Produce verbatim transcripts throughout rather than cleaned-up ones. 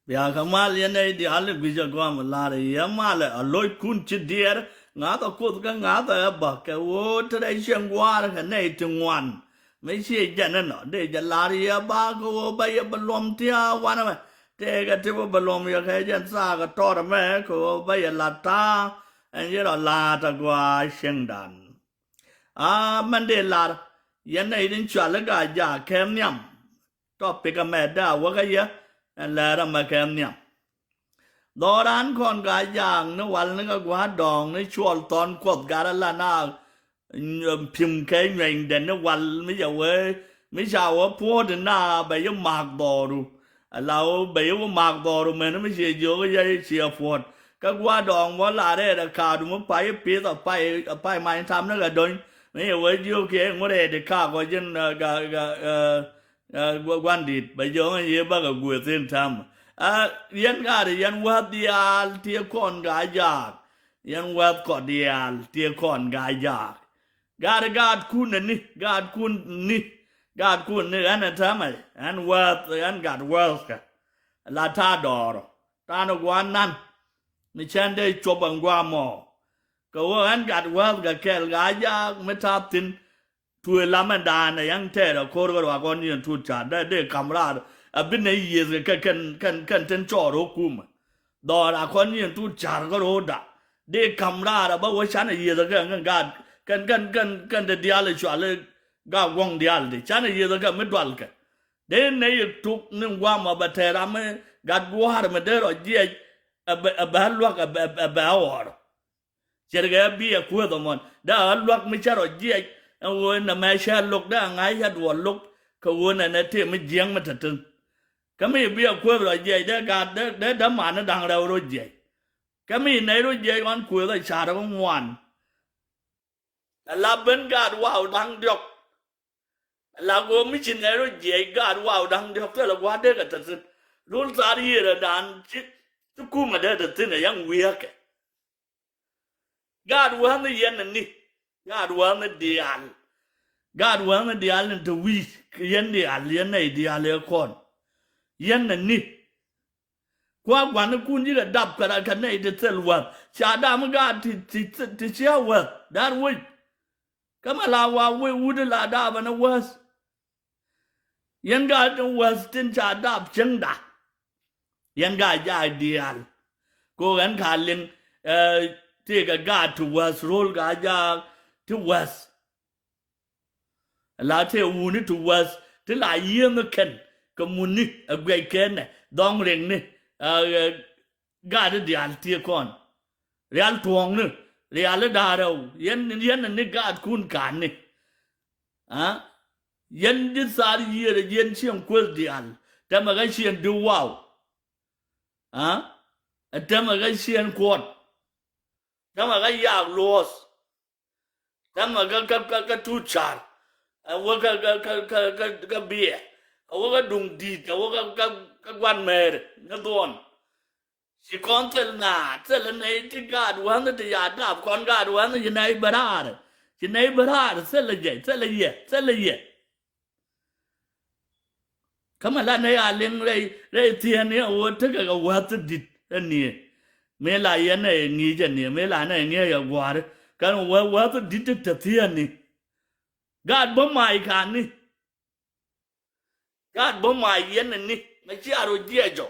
Bia kɛ mal yɛn nɛy diaal i̱ gui̱c ɛ gɔam ɛ lar i̱ yɛ mal ɛ a lo̱ckun ci diɛɛr ŋa̱th ɛ Kuoth kä ŋa̱th ɛ bä kɛ ɣöö te rɛy cieŋ gua̱a̱r kɛ nɛy ti ŋuan. Mi ciɛ jɛn inɔ dee jɛ lar yɛ ba kɛ ɣöö bä yɛ bä luɔm ti a wanɛ mɛ. Tëëkɛ ti bä bä luɔm yɛ kɛ jɛn thaak ɛ tɔɔr ɛmɛ kɛ ɣöö bä yɛ lat ta̱a̱ ɛn yɛ rɔ la̱a̱t a gɔaa cieŋdan. A mɛn dee lar yɛn nɛy tin cual i̱ Gaa-jaak kɛɛm nhiam. Topic ɛmɛ dee a wäkä yɛ ɛn lɛr ɛmɛ kɛɛm nhiam. Dhɔran kɔn Gaa-jaak ni wal ni kɛ gua̱a̱r dɔɔŋ ni cuɔl thɔn Kuɔth gat ala na, mm, pi̱m kɛ nyuɛnydɛ ni wal mi cɛ wee mi ca wä puɔ̱t ina bɛ yi ma̱a̱k dhɔru. Ala wä bɛ yi wä ma̱a̱k dhɔru mɛn mi ciɛ jiök yɛ ciɛ puɔ̱t. Kä gua̱a̱r dɔɔŋ wä la rɛɛt ɛ kaadu mi pay pith a pay a pay many tam ni kɛ dɔ̱ny. Mi yɛ wee jiök kiɛ ŋu rɛɛt ɛ kaak ɔ ji̱n, ɛ, ga, ga, ɛ, ɛ, gua-, gua̱n di̱t bɛ jiök ŋä yee bakɛ guëë thi̱n tam. Ɛ, yɛn gaat yɛn wäth diaal tiee kɔn Gaa-jaak. Yɛn wäth kɔ diaal tiee kɔn Gaa-jaak. Gaat gaatkun ɛ ni, gaatkun ni, gaatkun ni ɣän ɛ täämɛ ɣän wäth ɣän gat wäthkä. La ta̱a̱ dɔɔrɔ ta̱a̱n ɛ gua̱a̱r nan. Mi cän dee cuɔp ɛn gua̱a̱r mɔ kɛ ɣöö ɣän gat wäthkä kɛl Gaa-jaak mi ta̱a̱ thi̱n. Tuëë lamɛn da̱a̱n ɛ yäŋ tɛɛr ɛ ko̱r kä ruaak ɣɔn yɛn tuut ca̱r dee dee ka̱m raar. A bi nɛy yiëth kɛ kɛn kɛn kɛn tin cɔɔr ɣä kumɛ. Dhɔɔr a kɔn yɛn tuut ca̱r kä ro̱o̱da dee ka̱m raar a bä wä canɛ yiëth kɛ kɛn gaat kɛn kɛn kɛn kɛn te diaal ɛ cual i̱ gaat guɔ̱ŋ diaal di canɛ yiëth kɛ mi dualkɛ. Dee nɛy ɛ tuk ni gua̱a̱m a bɛ tɛɛr ram mi gat gua̱a̱r mi dee rɔ jiɛc. Ɛ bɛ ɛ bɛ luäk ɛ bɛ ɛ bɛ ɣɔr. Ce̱tkɛ bi ɛ kuäth ɛmɔn dee ɣä luäk mi cä rɔ jiɛc. Ɛn ɣöö nɛmɛ cä lo̱k dee ɣä ŋa̱c cä duɔl lo̱k. Kɛ ɣöö nɛnɛ tëë mi jiäk mi te thi̱n. Kä mi bi ɛ kuäth rɔ jiɛc dee gaat dee dee dämaani da̱ŋ rɛw rɔ jiɛc. Kä mi nɛy rɔ jiɛc ɣɔn kuëth ɛ ca̱r ɛ ŋuan. Ɛ la ben gaat waw da̱ŋ diɔ̱k. Ɛ la ɣöö mi ci nɛy rɔ jiɛc gaat waw da̱ŋ diɔ̱k thilɛ gua̱a̱r dee kɛ te thi̱n. Run thar yiëër ɛ da̱a̱n ci ci kumɛ dee te thi̱n ɛ yäŋ wi̱i̱ ɛ kɛ. Gaat wäthni yɛn ani. Gaat wäthni diaal. Gaat wäthni diaal ni te wi̱i̱ yɛn diaal yɛn nɛy diaal ɛ kɔn. Yɛn ani. Kua gua̱nikun ji̱ kɛ dap kɛ rak kɛ nɛy ti thil wäth ca dam gaat ti ti ti cia wäth da̱r wec. Kä mɛ la wa wec wut la dap ɛn ɛ wäth. Yɛn gaat tin wäth tin ca dap cieŋda. Yɛn gaat jaak diaal. Ko ɣän ka liŋ, eh, tëëkɛ gaat ti wäth ro̱l gaat jaak ti wäth. La tëë wuni ti wäth ti la yiëëŋ kɛn kɛ muni ɛ guɛc kɛnɛ dhɔŋ riŋni, eh, eh, gaat diaal tiee kɔn. Rial tuɔ̱ɔ̱ŋni rial i̱ da̱a̱r rɛw yɛn yɛn ni gaatkun ka̱a̱ni. Ah, yɛn ji̱ thar yiëër yɛn cieŋ kueth diaal. Tɛmɛ kä cieŋ di̱ waw. Ah, tɛmɛ kä cieŋ kuɔt. Tɛmɛ kä yaak luɔth. Tɛmɛ kä kä kä kä tuut ca̱r. Ɛ wä kä kä kä kä kä kä biɛ. Ɛ wä kä duŋ di̱i̱t ɛ wä kä kä kä gua̱n mɛɛr ni dhuɔn. Ci kɔn thil na thil nɛy ti gaat wänh ti ya dap kɔn gaat wänh ci nɛy bä raar. Ci nɛy bä raar thil jɛ thil yɛ thil yɛ. Kä mɛ la nɛy a liŋ rɛy rɛy thieen ni a wä tekɛ kɛ wäth ti di̱t rɛ niɛ. Mëë la yɛn nɛy ŋi̱i̱c ɛ niɛ mëë la nɛy ŋi̱i̱c ɛ gua̱a̱ri. Kɛn wä wäth ti di̱t ti te thieen ni. Gaat bä mac ka̱n ni. Gaat bä mac yɛn ni mɛ cia rɔ jiɛc jɔ.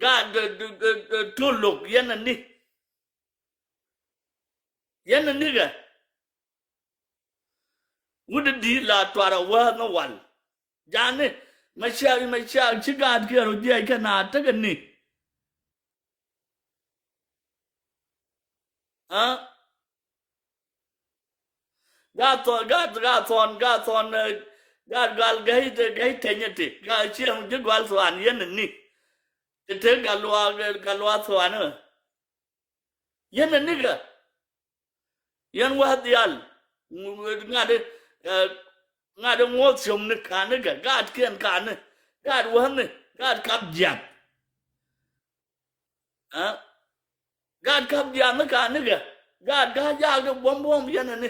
Gaat dee dee dee dee tolok yɛn ni. Yɛn ni kɛ wut di di̱i̱t la tuar a wäth ni wal. Jani mɛ cia mɛ cia ci gaat kiɛ rɔ jiɛc kɛ na tekɛ ni. Aa. Gaa thɔn gaa gaa thɔn gaa thɔn, eh, gaa gal gɛy gɛy tɛnyɛ ti gaa cieŋ ji̱ gual thuan yɛn ni. Ti te gal luaak gal luaak thuan, eh. Yɛn ni kɛ. Yɛn wäth diaal. Ŋu-, ŋu-, ŋa̱t, eh, ŋa̱t ŋuɔth com ni ka̱n ni kɛ gaat kiɛn ka̱n ni. Gaat wäth ni gaat kap jiath. Aa? Gaat kap jiath ni ka̱n ni kɛ gaat gaat jaak ti buɔ̱m buɔ̱m yɛn ni.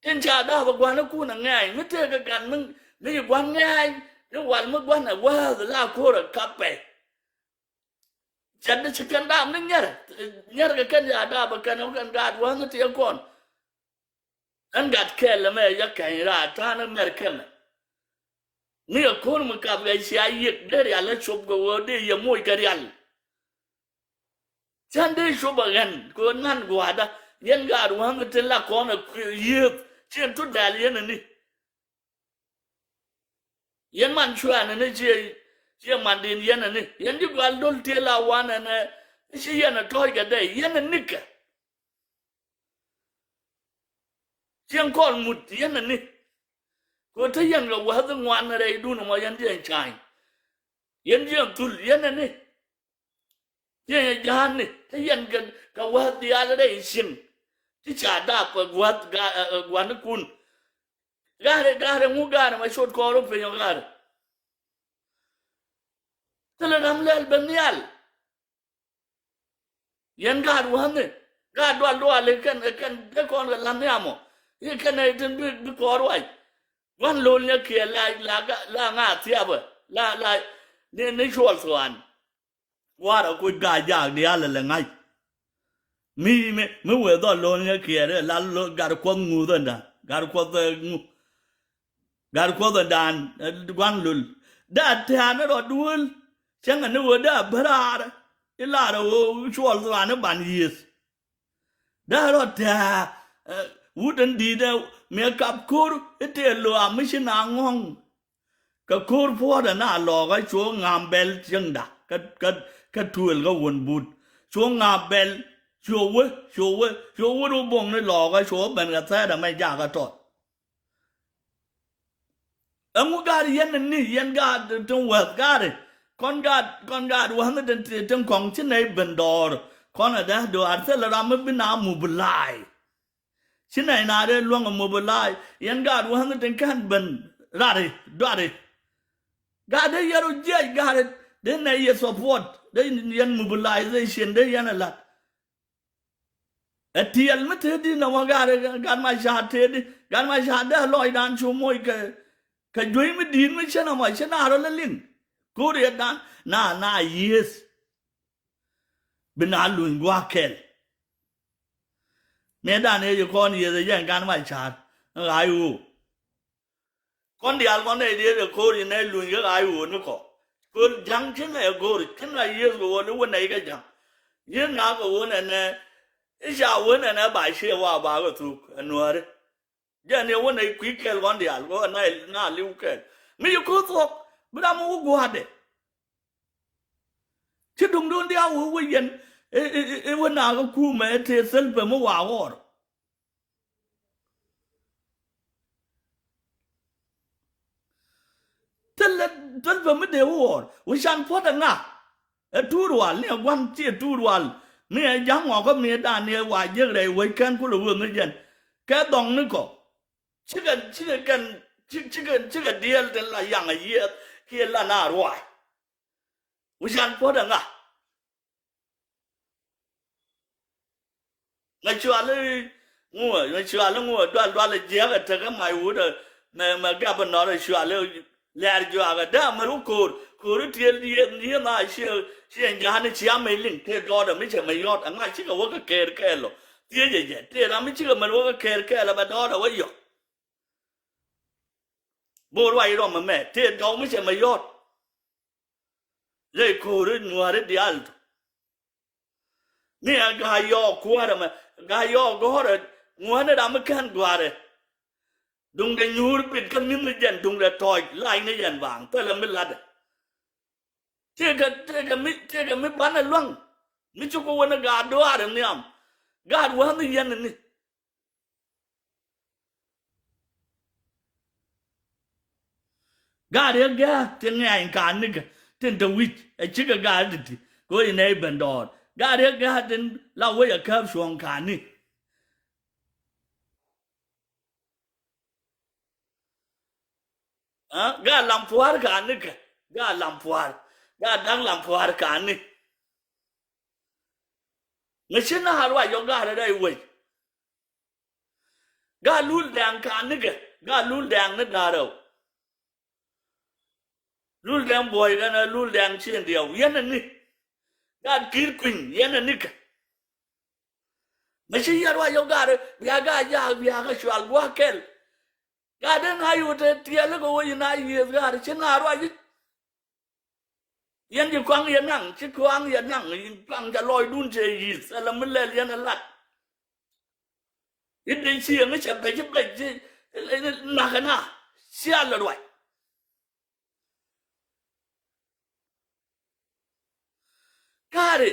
Tin ca dap a gua̱n ikun a ŋɛ̈ɛ̈ny mi tëëk kɛ gat mi mi ci gua̱n ŋɛ̈ɛ̈ny. Ni wal mi gua̱n ɛ wäth la ko̱r ɛ kap pɛy. Cɛ di ci kɛn daam ni nyɛr. Nyɛr kɛ kɛn ya daap ɛ kɛn ɛ kɛn gaat wäth ni ti ɛ kɔn. Ɛn gat kɛɛl ɛmɛ yɛ kɛny raar ta̱a̱n ɛmɛr kɛmɛ. Mi yɛ ko̱r mi kap kɛ cia yiëk dee rial ɛ cop kɛ ɣöö dee yɛ moc kɛ rial. Cän dee cop ɛ ɣɛn kɛ ɣöö nan gua̱a̱da yɛn gaat wäth ni tin la kɔn ɛ kui̱ yiëëth. Ciɛn tut dɛl yɛn ɛni. Yɛn man cuɛɛn ɛni ciɛ, ciɛ mandin yɛn ɛni. Yɛn ji̱ gua̱l do̱l tiee la wan ɛnɛ. Ci yɛn ɛ tɔ̱ɔ̱c kɛ dee yɛn ɛ nikɛ. Ciɛn kɔn mut yɛn ɛni. Kɛ ɣöö te yɛn kɛ wäth ŋuan rɛydun ɛmɔ yɛn jiɛn ca̱a̱ny. Yɛn jiɛn thul yɛn ɛni. Yɛn yɛ ja̱a̱n ni te yɛn kɛ, kɛ wäth diaal rɛy cieŋ. Ti ca dap kɛ wäth ga-, ɛ, ɛ, gua̱nikun. Ga̱rɛ, ga̱rɛ ŋu ga̱rɛ ma cot kɔɔr ɔ piny ɔ ga̱rɛ. Thilɛ ram lɛl ben nhial. Yɛn gaat wäni, gaat dual dual i̱ kɛn, i̱ kɛn dee kɔn kɛ la̱th nhiam ɔ. I̱ kɛn ɛ tin bi, bi kɔɔr wac. Gua̱n lo̱l nyɛ kiɛ la, la, la ŋa thiapɛ, la, la, ni, ni cuɔl thuan. Warɛ kuc gaa jaak diaal lɛ ŋa̱c. Mi, mi, mi wee dhɔl lo̱l nyɛ kiɛ la lo̱l gat kuɔth ŋuuth ɛnda, gat kuɔth, eh, ŋu-, gat kuɔth ɛndan, eh, gua̱n lo̱l. Daa tɛ̈ɛ̈n rɔ duël, cäŋɛ ni ɣöö daa bä raar, i̱ laarɛ ɣöö cuɔl thuan i̱ ban yiëth. Dee rɔ tɛ̱̈ɛ̱̈, eh, wut in di̱i̱t ɛ mi kap ko̱r i̱ tëë lo̱a̱ mi ci na ŋɔ̱ŋ. Kɛ ko̱r puɔ̱ɔ̱tdɛ na lɔɔkä cuɔ ŋa̱a̱m bɛl cieŋda kä, kä, kä tuëël kä wun but. Cuɔ ŋa̱a̱m bɛl, cuɔ wee, cuɔ wee, cuɔ wut wä bo̱ŋ ni lɔɔkä cuɔ wä ben kɛ thɛɛt ɛmɛ jakä tɔt. Ɛŋu gaat yɛn ni yɛn gaat tin wäth gaat. Kɔn gaat, kɔn gaat wäth ni tin, tin, tin kɔŋ ci nɛy ben dɔɔr. Kɔn ɛ dee dɔɔr thilɛ ram mi bi na mobilize. Ci nɛy na dee luäŋ ɛ mobilize. Yɛn gaat wäth ni tin kɛn ben rari, duari. Gaat dee yɛn rɔ jiɛc gaat dee nɛy yɛ support. Dee yɛn mobilization dee yɛn ɛ la̱t. Ɛ tiɛl mi tëëdi nɔmɔ gat, gat ma ca tëëdi, gat ma ca dee lɔcdan cu moc kɛ, kɛ juey mi di̱i̱t mi cä nɔmɔ cä na rɔ lä liŋ. Ko̱r yɛ dan na, na yieth. Bi na luny gua̱a̱k kɛl. Mëë dan ëë ci kɔn yieth ɛ yɛn gat ma ca ɣaac ɣöö. Kɔn diaal mɔ nɛy diet ɛ ko̱r ci nɛy luny kä ɣaac ɣöö ni kɔ. Köl ja̱ŋ ci nɛy ɛ go̱o̱r ci nɛy yieth kɛ ɣöö ni wä nɛy kä ja̱ŋ. Yieth na kɛ ɣöö nɛnɛ i̱ ca wä nɛnɛ ba ciɛ wa ba kɛ thuk ɛ nuääri. Jɛn yɛ wä nɛy kui̱ kɛl kɔn diaal kɛ ɣöö nɛy na li̱w kɛl. Mi ci ko̱r thuɔ̱k bi ram mi wä gua̱a̱thdɛ. Ci duŋdun diaal wä wä yɛn i̱, i̱, i̱, i̱ wä na kä kuumɛ i̱ tëë thil pɛ mi wa ɣɔr. Thilɛ, thil pɛ mi dee wä ɣɔr wä can puɔ̱t ɛ ŋa. Ɛ tuur wal ni ɛ gua̱n ci ɛ tuur wal. Mi ɛ ja̱ŋ ŋɔkä mi ɛ dan ni ɛ wa jiäk rɛy wec kɛn kulɛ wä mi jɛn. Kɛ dhɔŋ ni kɔ. Cikɛ, cikɛ kɛn, ci, cikɛ, cikɛ diɛɛl tin la yaŋ ɛ yiɛth kiɛ la na ruac. Wä can puɔ̱t ɛ ŋa. Ŋa cuali ŋuɔ, ŋa cuali ŋuɔ dual dual jiɛk ɛ tekä mac wut ɛ mɛ, mɛ gap ɛ nɔr ɛ cuali lɛɛr juak ɛ dee amär wä ko̱o̱r, ko̱o̱r i̱ tiɛl yieth, yieth na ciɛ, ciɛ ja̱a̱n i̱ cia mec liŋ tëë dɔɔdɛ mi cɛ mɛ yɔt ɛ ŋa cikɛ wä kɛ kɛɛr kɛɛl ɔ. Thiecɛ jɛ tëë ram mi cikɛ mɛ wä kɛ kɛɛr kɛɛl ɛ bɛ dɔɔdɛ wä yɔk. Bo̱o̱r ruac rɔm ɛmɛ tëë dɔw mi cɛ mɛ yɔt. Ley ko̱o̱ri nuääri diaal tɔ. Mi ɛ ga̱a̱c yɔɔk kuäärä mɛ, ga̱a̱c yɔɔk gɔ̱rä ŋuäni ram mi kän gua̱a̱rä. Duŋdɛ nyuur pit kä mi̱th ni jɛn duŋdɛ tɔɔc lac ni jɛn baaŋ thilɛ mi la̱tdɛ. Tëëkɛ, tëëkɛ mi, tëëkɛ mi banɛ luäŋ. Mi ci ku wä ni gaat duaar in nhiam. Gaat wäth ni yɛn ni. Gaat riek gɛ̈ɛ̈ tin ŋiany ka̱n nikɛ tin te wi̱c ɛ cikɛ gaat ti̱ti̱ kɛ ɣöö inɛ i̱ ben dɔɔr. Gaat riek gɛ̈ɛ̈ tin la wec ɛ kääp cuɔ̱ɔ̱ŋ ka̱n ni. Aa, gaat lam pua̱a̱r ka̱n nikɛ, gaat lam pua̱a̱r, gaat da̱ŋ lam pua̱a̱r ka̱n ni. Ŋäci na ruac yɔ gaat rɛy wec. Gaat lul dɛ̈ɛ̈ŋ ka̱n nikɛ, gaat lul dɛ̈ɛ̈ŋ ni da̱rɛw. Lul dɛŋ buɔy kɛnɛ lul dɛŋ cien diɛw yɛn ani. Gaat ki̱i̱r kui̱ny yɛn ani kɛ. Mɛ ci yɛn ruac yɛ gaat bia gaat jaak bia kä cual gua̱a̱k kɛl. Gaat den a yot te tiɛɛl kɛ wec in a yiëëth gaat ci na ruac i̱. Yɛn ci kuaŋ yɛ naŋ ci kuaŋ yɛ naŋ in kuaŋ ca lɔcdun cɛ yiëëth ala mi lɛl yɛn a lat. I̱ dee cieŋ i̱ cɛ bɛc i̱ bɛc ci nakä na cia lɛ ruac. Ka̱ri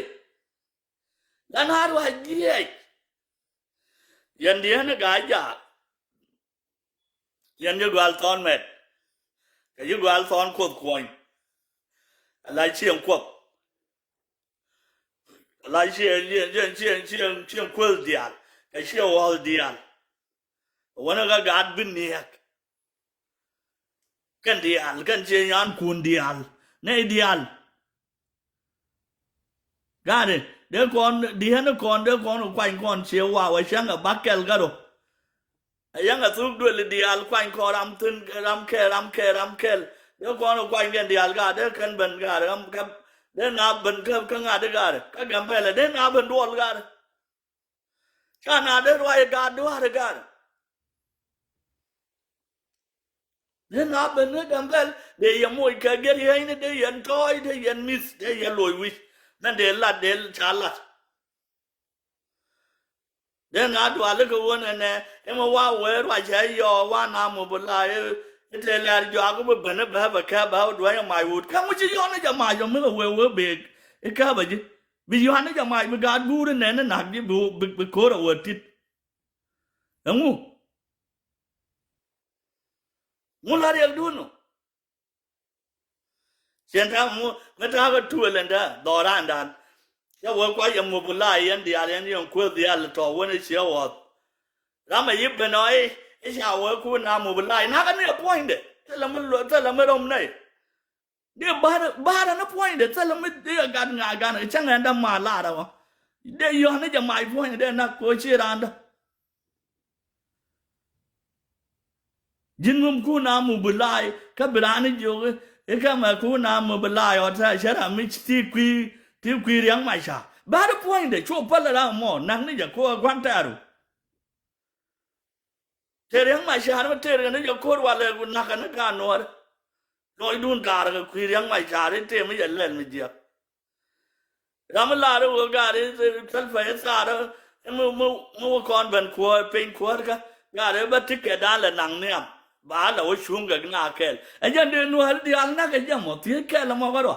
la na ruac jiɛc. Yɛn diɛn i̱ gaa jaak. Yɛn ji̱ gua̱a̱l thɔn mɛt kɛ ji̱ gua̱a̱l thɔn kuoth kuɔny. Ala cieŋ kuɔth ala cieŋ cieŋ cieŋ cieŋ cieŋ kuoth diaal kɛ cieŋ ɣɔ̱th diaal. Wänä kä gaat bi niɛk. Kɛn diaal kɛn cieŋ yan kun diaal nɛy diaal. Ga̱ri dee kɔn di̱hɛn kɔn dee kɔn kuany kɔn cie waw a cäŋ a bak kɛl kä ro. A yäŋ a thuk duël diaal kuany kɔn ram thi̱n ram kɛl ram kɛl ram kɛl. Dee kɔn kuany kɛn diaal ga̱ri dee kɛn ben ga̱ri ram kɛp dee na ben kɛp kä ŋa̱t di ga̱ri kä gɛm pɛlɛ dee na ben duɔl ga̱ri. Ca na dee ruac i̱ gaat dua̱r i̱ gaat. Dee na ben ni dɛm bɛl dee yɛ moc kɛ gɛr yɛcni dee yɛn tɔɔc dee yɛn mi̱th dee yɛ loc wi̱c. Mɛn dee lat dee ca lat. Dee na dual i̱ kɛ ɣöö nɛnɛ imɛ wa wee ruac cɛ yɔɔ wa na mobilai i̱ te lɛr jɔak i̱ bi ben i̱ bɛ bɛ kɛ bɛ duäc i̱ mac wut kä ŋuci yɔn i̱ jɛ mac ɔ mi kɛ wee wee bek i̱ kɛ bɛ ji̱. Bi Yo̱ha̱n ni jɛ mac bi gaat guuri nɛn ni nak ji̱ bi, bi, bi ko̱r a wä tit. Ɛŋu? Ŋu la riɛkdun ɔ? Cɛn ta̱a̱ ŋu mi ta̱a̱ kɛ tuël ɛn dä dhɔrandan. Cɛ wä kuac yɛ mop la yɛn diaal yɛn yɛn kueth diaal tɔ wän i̱ ciɛ ɣɔth. Ram a yi ben ɔ i̱ i̱ ca wä kun a mop la i̱ nakä ni a puɔ̱nydɛ. Thilɛ mi lo thilɛ mi rom nɛy. Dee bar bar ni puɔ̱nydɛ thilɛ mi dee gat ŋa gan cäŋ ɛn dämaal lar ɛ wä. Dee yɔ̱n ni jɛ mac puɔ̱nydɛ dee nak koci randä. Ji̱n mi kun a mop bi la̱a̱c kä bi raan ni jiök i̱ kä mɛ kun a mop bi la̱a̱c ɔ tɛ cɛ ram mi ti kui̱ ti kui̱ riäŋ mac ca bar puɔ̱nydɛ cu päl ram mɔ nak ni jɛ ko ɛ gua̱n tɛɛru. Te riäŋ mac ca̱a̱r mi ter kɛn i̱ jɛ ko̱r walɛ ku na̱k kɛn i̱ ka nuɔ̱ɔ̱ri. Lɔcdun ka̱a̱r kɛ kui̱ riäŋ mac ca̱a̱r i̱ tëë mi jɛ lɛl mi jiäk. Ram mi la̱r i̱ wä ga̱a̱r i̱ thɛl pɛc i̱ thaar i̱ mi mi mi wä kɔn ben kuäär piny kuäärkä ga̱a̱r i̱ bä ti kɛ da̱a̱n lɛ naŋ nhiam. Ba lɛ wä cuŋ kɛ ŋa̱a̱ kɛl ɛ jɛn dee nuɔ̱ɔ̱ri diaal na̱k kɛ jɛ mɔ thiec kɛl ɛmɔ kä rɔ.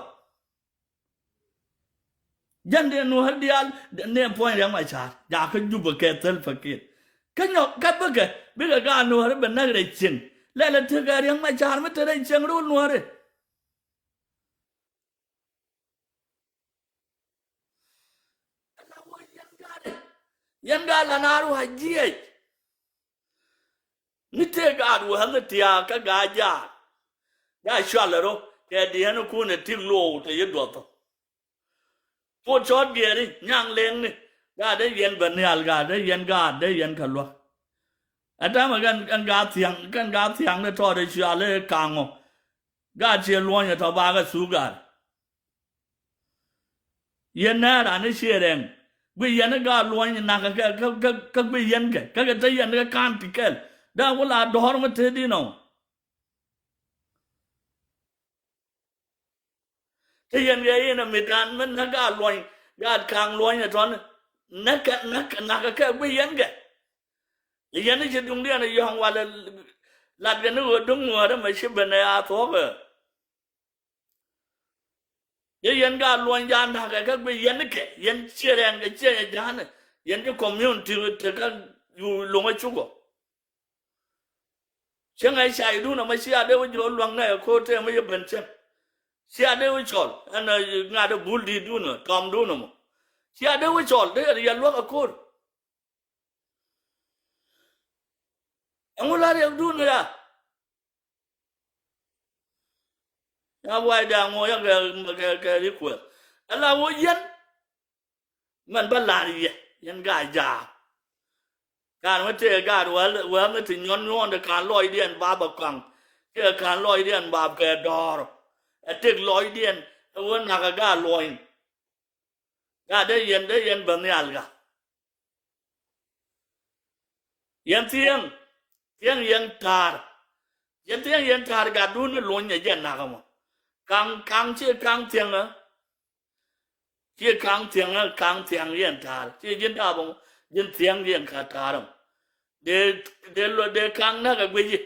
Jɛn dee nuɔ̱ɔ̱r diaal ni puɔ̱ny riɛk ma ca̱a̱r jakä Jubɛ kɛ thil pɛ kiɛt. Kä nyɔk kä bikɛ bikɛ gaa nuɔ̱ɔ̱r bɛ näk rɛy cieŋ. Lɛl ɛ tekɛ riɛk ma ca̱a̱r mi te rɛy cieŋ rul nuɔ̱ɔ̱ri. Yɛn gaa la naar wa jiɛc. Mi tëë gaat wä ɣän thia̱a̱k kä gaat jaak. Gaa cual ɛ rɔ kɛ diɛn kun ɛ tik lo̱o̱k te yi duɔth ɔ. Puɔt cɔɔt giɛɛri nyaŋ leŋni gaat dee yɛn bä nhial gaat dee yɛn gaat dee yɛn kɛ luäk. Ɛ täämɛ kɛn kɛn gaat thia̱a̱ŋ kɛn gaat thia̱a̱ŋ dee tɔɔt ɛ cual ɛ ka̱ŋ ɔ. Gaat ciɛ luɔ̱ny ɛ tɔ bakɛ thuk gaat. Yɛn nɛɛr an i̱ ciɛ rɛŋ guiy yɛn i̱ gaat luɔ̱ny nakä kɛ kä kä kä guiy yɛn kɛ kä kɛ te yɛn kɛ ka̱n ti kɛl. Dee ku la dɔ̱r mi te di̱n ɔ. Te yɛn kɛ in a mit an mi näk gaat luɔ̱ny gaat ka̱ŋ luɔ̱ny ɛ tɔ̱ni. Näk kɛ näk kɛ nakä kɛ guiy yɛn kɛ. Yɛn i̱ ci duŋdiɛn i̱ yɔ̱ŋ walɛ lat kɛ ni ɣöö duŋ ŋuäärä mɛ ci ben ɛ a thuɔ̱k ɛ. Yɛ yɛn gaat luɔ̱ny jaa na̱k ɛ kä guiy yɛn kɛ yɛn ciɛ rɛn kɛ ciɛ yɛ ja̱a̱nɛ yɛn ci community te kä yu lo̱ŋ ɛ cukɔ. Cäŋ ɛ cay duun ɛmɛ cia dee wä ji̱ luäŋ nɛ ɛ ko̱r tëë mi yɛ ben cäŋ. Cia dee wä cɔl ɛn ɛ ŋa̱t ɛ bul di̱i̱t duun ɛ tɔm duun ɛmɔ. Cia dee wä cɔl dee yɛ luäk ɛ ko̱r. Ɛŋu la riɛkdun ɛ ya? Ya wa̱i̱ da̱a̱ŋ ŋuɔ ya kɛ kɛ kɛ request. Ala wä yɛn mɛn bä la̱r yɛ yɛn gaa jaak. Kaan wä tëë gaat wä wä mi ti nyuɔn nyuɔn de kaan lɔcdiɛn bap ɛ kaŋ. Tëë kaan lɔcdiɛn bap kɛ dɔ̱ɔ̱r. Ɛ tëk lɔcdiɛn ɛ ɣöö nakä gaat luɔ̱ny. Gaat dee yɛn, dee yɛn bä nhial kä. Yɛn thiäŋ, thiäŋ yɛn ta̱a̱r. Yɛn thiäŋ yɛn ta̱a̱r gatdun ni luɔ̱ny ɛ jɛ nakä mɔ. Ka̱ŋ, ka̱ŋ ciɛ ka̱ŋ thiäŋä. Ciɛ ka̱ŋ thiäŋä, ka̱ŋ thiäŋ yɛn ta̱a̱r. Ciɛ ji̱n da̱a̱p mɔ, ji̱n thiäŋ yɛn ka ta̱a̱r mɔ. Dee, dee luɔt dee ka̱ŋ nakä guici.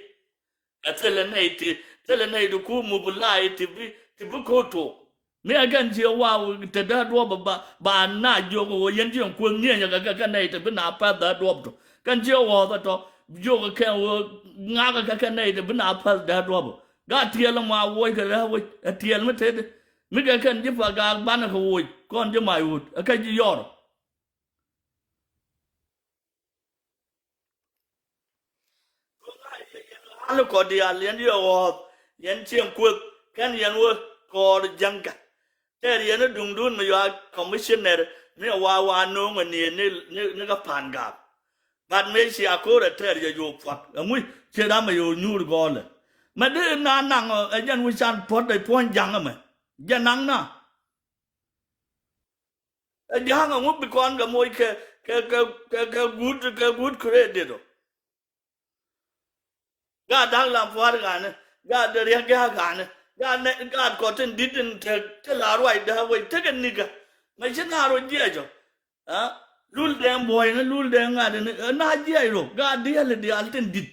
Ɛ thilɛ nɛy ti, thilɛ nɛy ti ku mupulay ti bi, ti bi ko̱o̱t tok. Mi ɛ kɛn ciɛ waw te dee duɔp ba, ba na jiök ɣöö yɛn jiɛn kuäth nyieenyɛ kɛ kɛ kɛ nɛy ti bi na path dee duɔp tok. Kɛn ciɛ ɣɔ̱ɔ̱th ɛ tɔ jiök ɛ kɛn ɣöö ŋakɛ kɛ kɛ nɛy ti bi na path dee duɔp. Gaat tiɛɛl ɛmɔ a woc kɛ rɛ̈ wec ɛ tiɛɛl mi tetdɛ. Mi kɛ kɛn ji̱ pa gaak banɛ kɛ woc kɔn ji̱ mac wut ɛ kɛ ji̱ yɔr. An kɔ diaal yɛn yɛ ɣɔɔth yɛn cieŋ kueth kɛn yɛn wä kɔɔr jäŋkä. Tɛɛr yɛn i̱ duŋdun mi yɔa commissioner mi wa wa no̱o̱ŋ ɛ ni ni ni kä pa̱a̱n gaak. But mëë cia ko̱r ɛ tɛɛr yɛ yo̱o̱ puɔt ɛŋuc ciɛ ram ɛ yo̱o̱ nyuur gɔɔlɛ. Mɛ di na naŋ ɛ jɛn wi̱c can puɔ̱t ɛ puɔ̱ny ja̱ŋ ɛmɛ jɛ naŋ na. Ɛ ja̱a̱ŋ ɛŋu bi kɔn kɛ moc kɛ kɛ kɛ kɛ kɛ guut kɛ guut credit ɔ. Gaat da̱k lam pua̱a̱r ɣa̱nä gaat riɛk gɛ̱k ɣa̱nä gaat nɛ gaat kɔt tin di̱t tin te te la ruac dee wec tekɛ nikä. Mɛ ci naar ɔ jiɛc ɔ. Lul dee buɔyni lul dee ŋa̱t ni na jiɛc rɔ gaat diɛl diaal tin di̱t.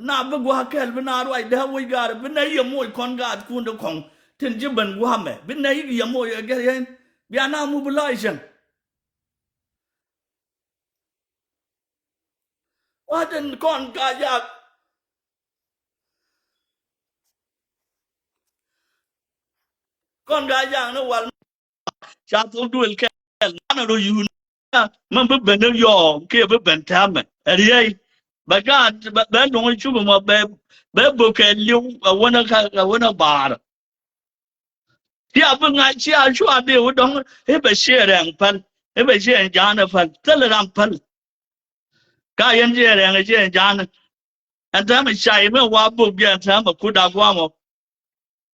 Na bi gua̱a̱k kɛl bi na ruac dee wec gaat bi nɛ yɛ moc kɔn gaat kun de kɔŋ tin ci ben gua̱a̱mɛ bi nɛ yɛ moc ɛ gɛr yɛn. Bia na mobilization. Wa̱tɛn kɔn ka jak kɔn ka jak ni wal. Ca thok duël kɛl nanɛ ro yun. Mɛ bi ben ni yɔɔk kiɛ bi ben täämɛ ɛ riey. Bɛ gaat bɛ luŋ cuk mɔ bɛ bɛ bokɛ liw ɛ wänä kä ɛ wänä baar. Cia bi ŋa̱c cia cua dee wä dɔ̱ŋ i̱ bɛ ciɛ rɛŋ päl i̱ bɛ ciɛ ja̱a̱n ɛ päl thil ram päl. Ka yɛn ciɛ rɛŋ ciɛ ja̱a̱n ɛ ɛn täämɛ cay mi wa bok jɛ ɛn täämɛ kut a guamɔ.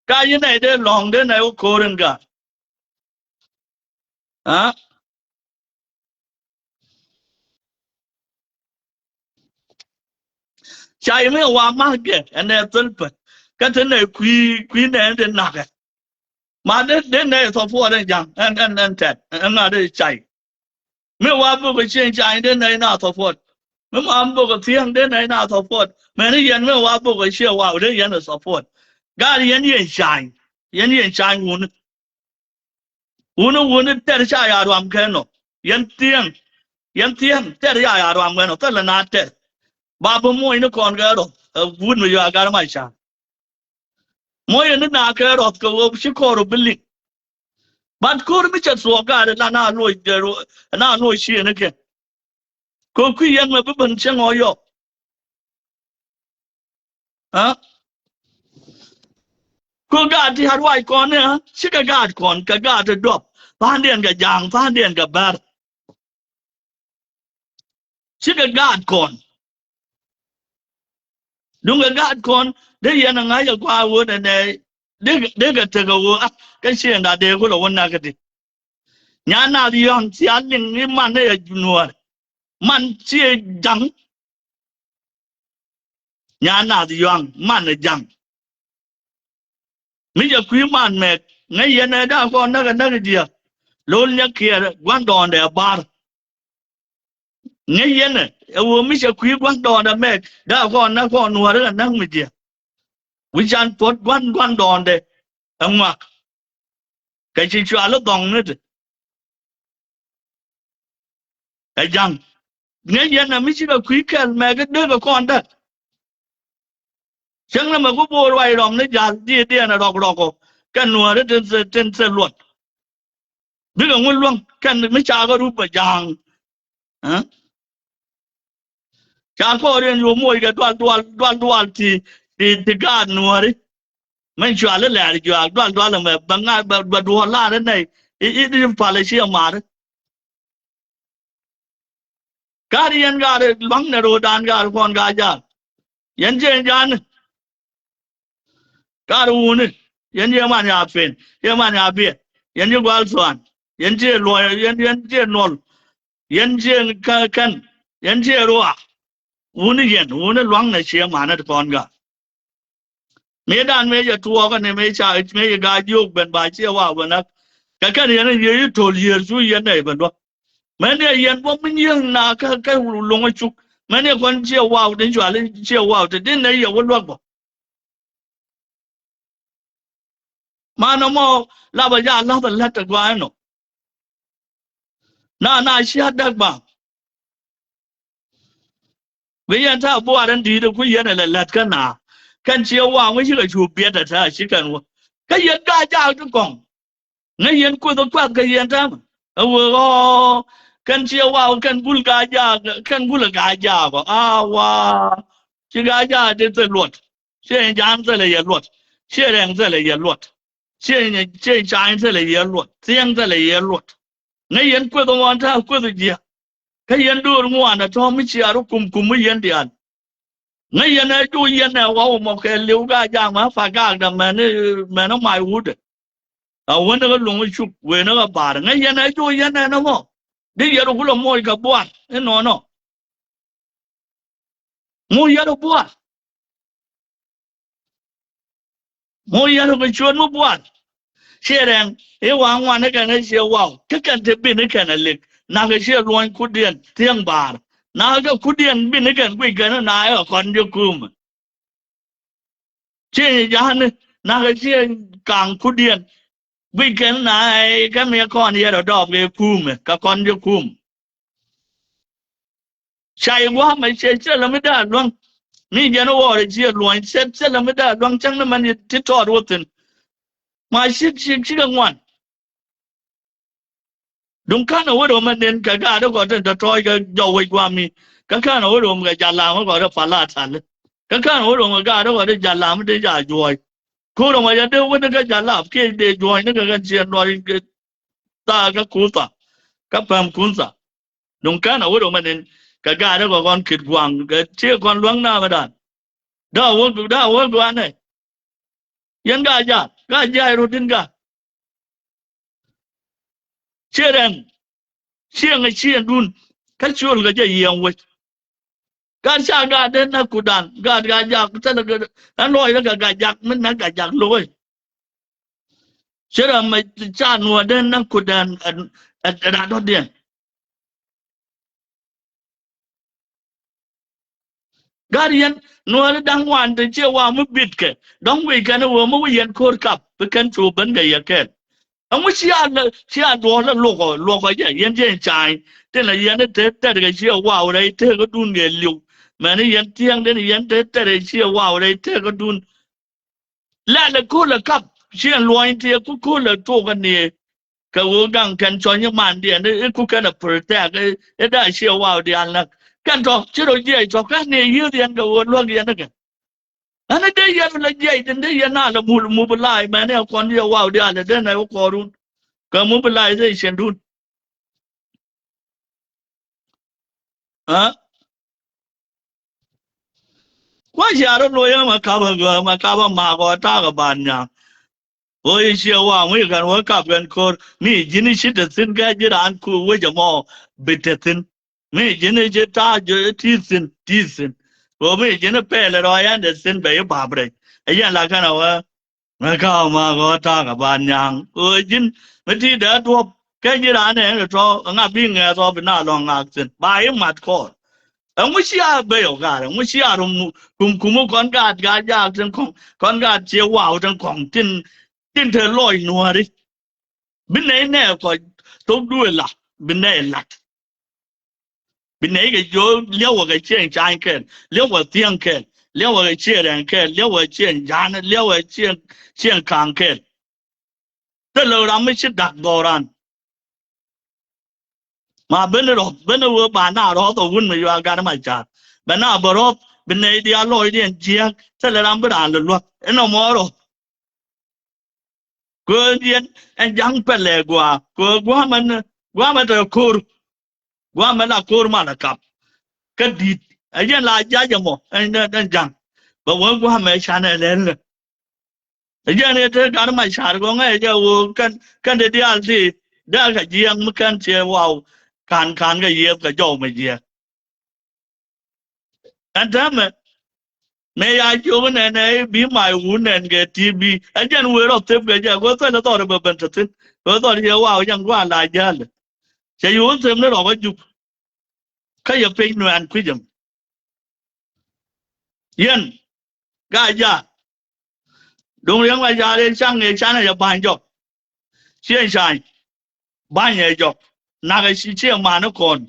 Ka yɛn nɛy dee lɔ̱ŋ dee nɛy wä ko̱r in gaat. Aa. Cay mi wa ma̱kɛ ɛn ɛ thil pät kä te nɛ kui̱ kui̱ nɛ ɛn te na̱kɛ. Ma de de nɛ thɔpuɔt ɛn ja̱ŋ ɛn ɛn ɛn tɛt ɛn ŋa̱ de cay. Mi wa bok ɛ cieŋ cay de nɛ na thɔpuɔt. Mi ma bok ɛ thiäŋ de nɛ na thɔpuɔt. Mɛn yɛn mi wa bok ɛ cieŋ wa de yɛn ɛ thɔpuɔt. Gaat yɛn yɛn cay yɛn yɛn cay wuni. Wuni wuni tɛr ca ya ruam kɛn nɔ. Yɛn thiäŋ. Yɛn thiäŋ tɛr ca ya ruam kɛn nɔ thilɛ na tɛr. Ba bi muɔ̱ny ni kɔn kɛ rɔth ɛ wut mi yɔa gar ma ca. Muɔ̱ny ni na kɛ rɔth kɛ wee ci kɔr bi liŋ. Bat ko̱r mi cɛ thuɔɔk gaat la na loc na loc ciëëni kɛ. Kɛ kui̱ yɛn mɛ bi ben cieŋ ɔ yɔk. Aa. Ku gaat ti a ruac kɔn ni aa cikɛ gaat kɔn kɛ gaat ti duɔp. Pa̱a̱ndiɛn kɛ ja̱a̱ŋ pa̱a̱ndiɛn kɛ bär. Cikɛ gaat kɔn. Duŋ kɛ gaat kɔn dee yɛn a ŋa̱c a gua̱a̱ wä nɛ nɛ dee kɛ tekɛ wä a kɛ ciëŋda dee kulɛ wä nakä ti. Nyan nath yɔ̱a̱ŋ cia liŋ i̱ man ni ɛ nuɔ̱ɔ̱r. Man ciɛ ja̱ŋ. Nyan nath yɔ̱a̱ŋ man ɛ ja̱ŋ. Mi jɛ kui̱ man mɛk ŋäc yɛn ɛ da̱a̱ kɔn näk ɛ näk jiɛ. Lo̱l nyɛ kiɛɛr gua̱ndɔɔŋdɛ ɛ bar. Ŋäc yɛn ɛ ɛ ɣöö mi cɛ kui̱ gua̱ndɔɔŋdɛ mɛk da̱a̱ kɔn näk kɔn nuɔ̱ɔ̱r ɛ näk mi jiɛ. Wi̱c can puɔ̱t gua̱n gua̱ndɔɔŋdɛ ɛ ŋuak. Kɛ ci cual i̱ dhɔŋ ni ti. Ɛ ja̱ŋ ŋäc yɛn ɛ mi cikɛ kui̱ kɛl mɛk i̱ dee kɛ kɔn däk. Cäŋ nɛmɛ ku bo̱o̱r ruac rɔm ni ja̱l diɛɛdiɛn ɛ rɔk rɔk ɔ kɛn nuääri tin thil luɔt. Bikɛ ŋun luäŋ kɛn mi ca kɛ rup ɛ ja̱a̱ŋ. Ca kɔɔr in yo̱o̱ moc kɛ dual dual dual dual ti ti ti gaat nuääri. Mɛn cual ilɛɛr juaak dual dual ɛmɛ bɛ ŋa̱ bɛ duɔ̱ɔ̱r la̱r inɛy i̱ i̱ pal i̱ ci ɛmaari. Ka̱r yɛn gaar lua̱ŋ nɛ ro̱o̱dan gaar kɔn gaar jaal. Yɛn jiɛn ja̱a̱ni. Ka̱r wuni yɛn ciɛ man ya pen, ciɛ man ya biɛ, yɛn ci gual thuan, yɛn ciɛ luɔy, yɛn, yɛn ciɛ nuɔl, yɛn ciɛ kä-, kɛn, yɛn ciɛ ruaak. Wuni yɛn, wuni luaŋnɛ ciɛ manɛ ti kɔn gaat. Mëë dan mëë yɛ tuɔɔkä ni mëë ca, mëë yɛ gaa jiök ben ba ciɛ wa wä näk. Kɛ kɛn yɛn yɛ yi to̱l yiër cu yɛn nɛy ben luäk. Mɛn yɛ yɛn bä mi nyiëëŋ na kä, kä luŋä cuk. Mɛn yɛ kɔn ciɛ wa wä ti cual ciɛ wa wä ti din nɛy yɛ wä luäk bä. Manɛ mɔ la bɛ ja la̱th ɛ lät ɛ gɔaa ɛnɔ. Na, na cia däk ba. Bi yɛn ta̱a̱ buaar ɛn di̱i̱t ɛ ku yɛn ɛ lɛ lät kä na. Kɛn ciɛ waŋ wä cikɛ cu biɛt ɛ ta̱a̱ ci kɛn wä. Kä yɛn gaa jaak ti kɔŋ. Ŋäc yɛn kuoth ɛ kuath kɛ yɛn ta̱a̱ mɛ. Ɛ wee ɣɔɔ. Kɛn ciɛ waŋ kɛn gul gaa jaak, kɛn gul ɛ gaa jaak ɔ. A wa. Ci gaa jaak ti thil luɔt. Ciɛ in ja̱a̱n thilɛ yɛ luɔt. Ciɛ rɛŋ thilɛ yɛ luɔt. Ciɛ in, ciɛ in ca̱a̱ny thilɛ yɛ luɔt. Thiɛŋ thilɛ yɛ luɔt. Ŋäc yɛn kueth ŋuan ta̱a̱ kueth jiɛ. Kä yɛn do̱r ŋuan ɛ tɔ̱ mi ciaar kum kum mi yɛn diaal. Ŋäc yɛn ɛ juuc yɛn ɛ waw mɔ kɛ liw gaa ja̱a̱ŋ mɛ pa gaakdɛ mɛn, mɛn ɛ mac wutdɛ. A wen ɛ kɛ luŋ ɛ cuk wen ɛ kɛ baar. Ŋäc yɛn ɛ juuc yɛn ɛ nɔmɔ. Di yɛn kulɛ moc kɛ buar inɔnɔ. Ŋu yɛn ɛ buar. Ŋu yɛn ɛ kɛ ciöt mi buar. Ciɛ rɛŋ i̱ wa ŋuan ikɛn ɛ ciɛ waw. Kä kɛn te bin ikɛn ɛ lik. Nakä ciɛ luɔny kutdiɛn thiäŋ baar. Nakä kɛ kutdiɛn bin ikɛn guic kɛn na ɛ kɔn jɛ kumɛ. Ciɛ ja̱a̱ni nakä ciɛ kaŋ kutdiɛn. Guic kɛn na ɛ kɛ mi kɔn yɛn ɛ dɔɔp kɛ kumɛ kɛ kɔn jɛ kumɛ. Ca yɛ gua̱a̱mɛ cɛ cɛ lɛ mi da̱a̱ luäŋ. Mi jɛn ɣɔɔrɛ ciɛ luɔ̱ny cɛ cɛ lɛ mi da̱a̱ luäŋ cäŋ ni mɛn ti tɔɔt wä thi̱n. Ma cik cik cikɛ ŋuan. Duŋ ka̱n ɛ wä röm ɛ nen kɛ gaat ɛ gɔt in tɔ̱tɔ̱ɔ̱c kɛ jɔw wec gua̱a̱mi. Kä ka̱n ɛ wä röm kɛ jalam ɛ gɔt ɛ pala tali. Kä ka̱n ɛ wä röm kɛ gaat ɛ gɔt ɛ jalam ɛ dee ja juɔ̱ɔ̱c. Ko̱r ɛ ŋɔc ɛ dee wä ni kɛ jalap kiɛ dee juɔ̱ɔ̱c ni kɛ kɛn ciɛ nuɔr in kɛ thaak kä kuth thaak kä päm kun thaak. Duŋ kɛn a wä röm ɛn in kɛ gaat ɛ kɛ kɔn kit gua̱a̱ŋ kɛ ciek kɔn luäŋ namädan. Dee a wä, dee a wä gua̱a̱n ɛ. Yɛn gaa jaak, gaa jaak rot in gaa. Ciɛ rɛŋ, ciɛ ŋɛ ciɛ dun. Kä ciöl kɛ jɛ yiɛŋ wec. Gat ca gat den na kudan gat gat jak thilɛ gat ɛn lɔc lɛ gat gat jak min na gat jak lo̱k ɛ. Ci rɛ mɛ ca nuɔ den na kudan ɛ ɛ ɛ rat dɔ̱diɛn. Gat yɛn nuɔri da̱ŋ wan te ciɛ wa mi bitkɛ dɔ̱ŋ wi̱i̱ kɛn ɛ wee mi wi̱i̱ yɛn ko̱r kap bi kɛn cu ben kɛ yɛ kɛn. Ɛŋu cia lɛ cia duɔl lɛ luɔkɔ luɔkɔ jɛ yɛn jɛ in ca̱a̱ny. Tin lɛ yɛn in te tɛt kɛ ciɛ waw rɛy tekä dun kɛ liw. Mɛn in yɛn thiɛŋ tin yɛn te tɛt kɛ ciɛ waw rɛy tekä dun. Lɛ lɛ ko̱l lɛ kap ciɛ luɔny tiɛ ku ko̱l lɛ tok kɛ niɛ. Kɛ ɣöö gaŋ kɛn cɔny imandiɛn iku kɛn ɛ protect i̱ da ciɛ waw diaal näk. Kɛn tɔ ci rɔ jiɛc tɔ kɛn niɛ yiëëth yɛn kɛ ɣöö luäk yɛn ikɛ. Ɛn dee yɛn lɛ jiɛc tin dee yɛn na lɛ mul mobilize mɛn ɛ kɔn yɛ waw diaal dee nɛ wä kɔɔrun. Kɛ mobilization dun. Aa. Kua̱c cia rɔ loc ɛmɛ kapä gɔaa ɛmɛ kapä makɔ ta̱a̱ kɛ ban nyaŋ. Ɣöö i̱ ciɛ waŋ wi̱i̱ kɛn wä kap kɛn ko̱r mi ji̱n i̱ ci te thi̱n kɛ ji̱ raan ku wec ɛmɔ bi te thi̱n. Mi ji̱n i̱ ci ta̱a̱ ji̱ ti thi̱n ti thi̱n. Ɣöö mi ji̱n i̱ pɛl i̱ rɔɔc ɛn te thi̱n bɛ i̱ bap rɛc ɛ yɛn la kɛn ɛ wä. Mɛ ka ma gɔ tak a ban nyaŋ ɣöö ji̱n mi ti dee duɔ̱p kɛ ji̱ raan ɛn tɔ ŋa bi ŋɛth ɔ bi na lɔŋ ŋak thi̱n ba i̱ mat kɔɔr. Ɛŋu cia bey ɔ gat ɛŋu cia rum kum kum kɔn gat gat jaak tin kɔŋ kɔn gat cie waw tin kɔŋ tin tin te lɔc nuɔ̱ɔ̱ri. Bi nɛy nɛ kɔc thok duëë la bi nɛy lat. Bi nɛy kɛ jiök liɛwɛ kɛ ciɛŋ ca̱a̱ny kɛl, liɛwɛ thiäŋ kɛl, liɛwɛ kɛ ciɛŋ rɛŋ kɛl, liɛwɛ ciɛŋ ja̱a̱n, liɛwɛ ciɛŋ, ciɛŋ ka̱a̱ŋ kɛl. Thilɛ ram mi ci da̱k dhɔran. Ma ben rɔth ben wee ba na rɔth ɔ wun mi yua gat ma ca̱a̱r bɛ na bɛ rɔth bi nɛy diaal lɔcdiɛn jiääk thilɛ ram bi raan lɛ luäk inɔ mɔ rɔth. Kɛ ɣöö yɛn ɛn ja̱ŋ pɛlɛ gua̱a̱ kɛ ɣöö gua̱a̱mɛ ni gua̱a̱mɛ te ko̱r. Gua̱a̱mɛ la ko̱r malɛ kap. Kä di̱t ɛ yɛn la ja̱c ɛmɔ ɛn ɛn ja̱ŋ. Bɛ wee gua̱a̱mɛ canɛ lɛl ni. Ɛ jɛn ɛ te gat ma car gɔŋ ɛ jɛ ɣöö kɛn, kɛn ti diaal ti dee kɛ jiɛɛŋ mi kɛn ciɛ waw. Ka̱n, ka̱n kɛ yiëëth kɛ jɔw mi jiɛɛŋ. Ɛn täämɛ mëë ya jiök nɛn ɛ bi may wun nɛn kɛ ti bi ɛ jɛn wëë rɔ thep kɛ jɛ kɛ thil thɔr bɛ ben te thi̱n. Kɛ thɔr yɛ waw jɛn gua̱a̱ la jäl. Cɛ yio̱o̱n them ni rɔk a jup. Kä yɛ piny nuɛɛn kui̱c ɛm. Yɛn Gaa ja̱a̱t. Duŋ Riɛk Macar ëë caŋ ëë canɛ jɛ ba̱ny jɔk. Ciɛ ca̱ny. Ba̱ny ɛ jɔk. Nakä ci ciɛ man ɛ kɔn.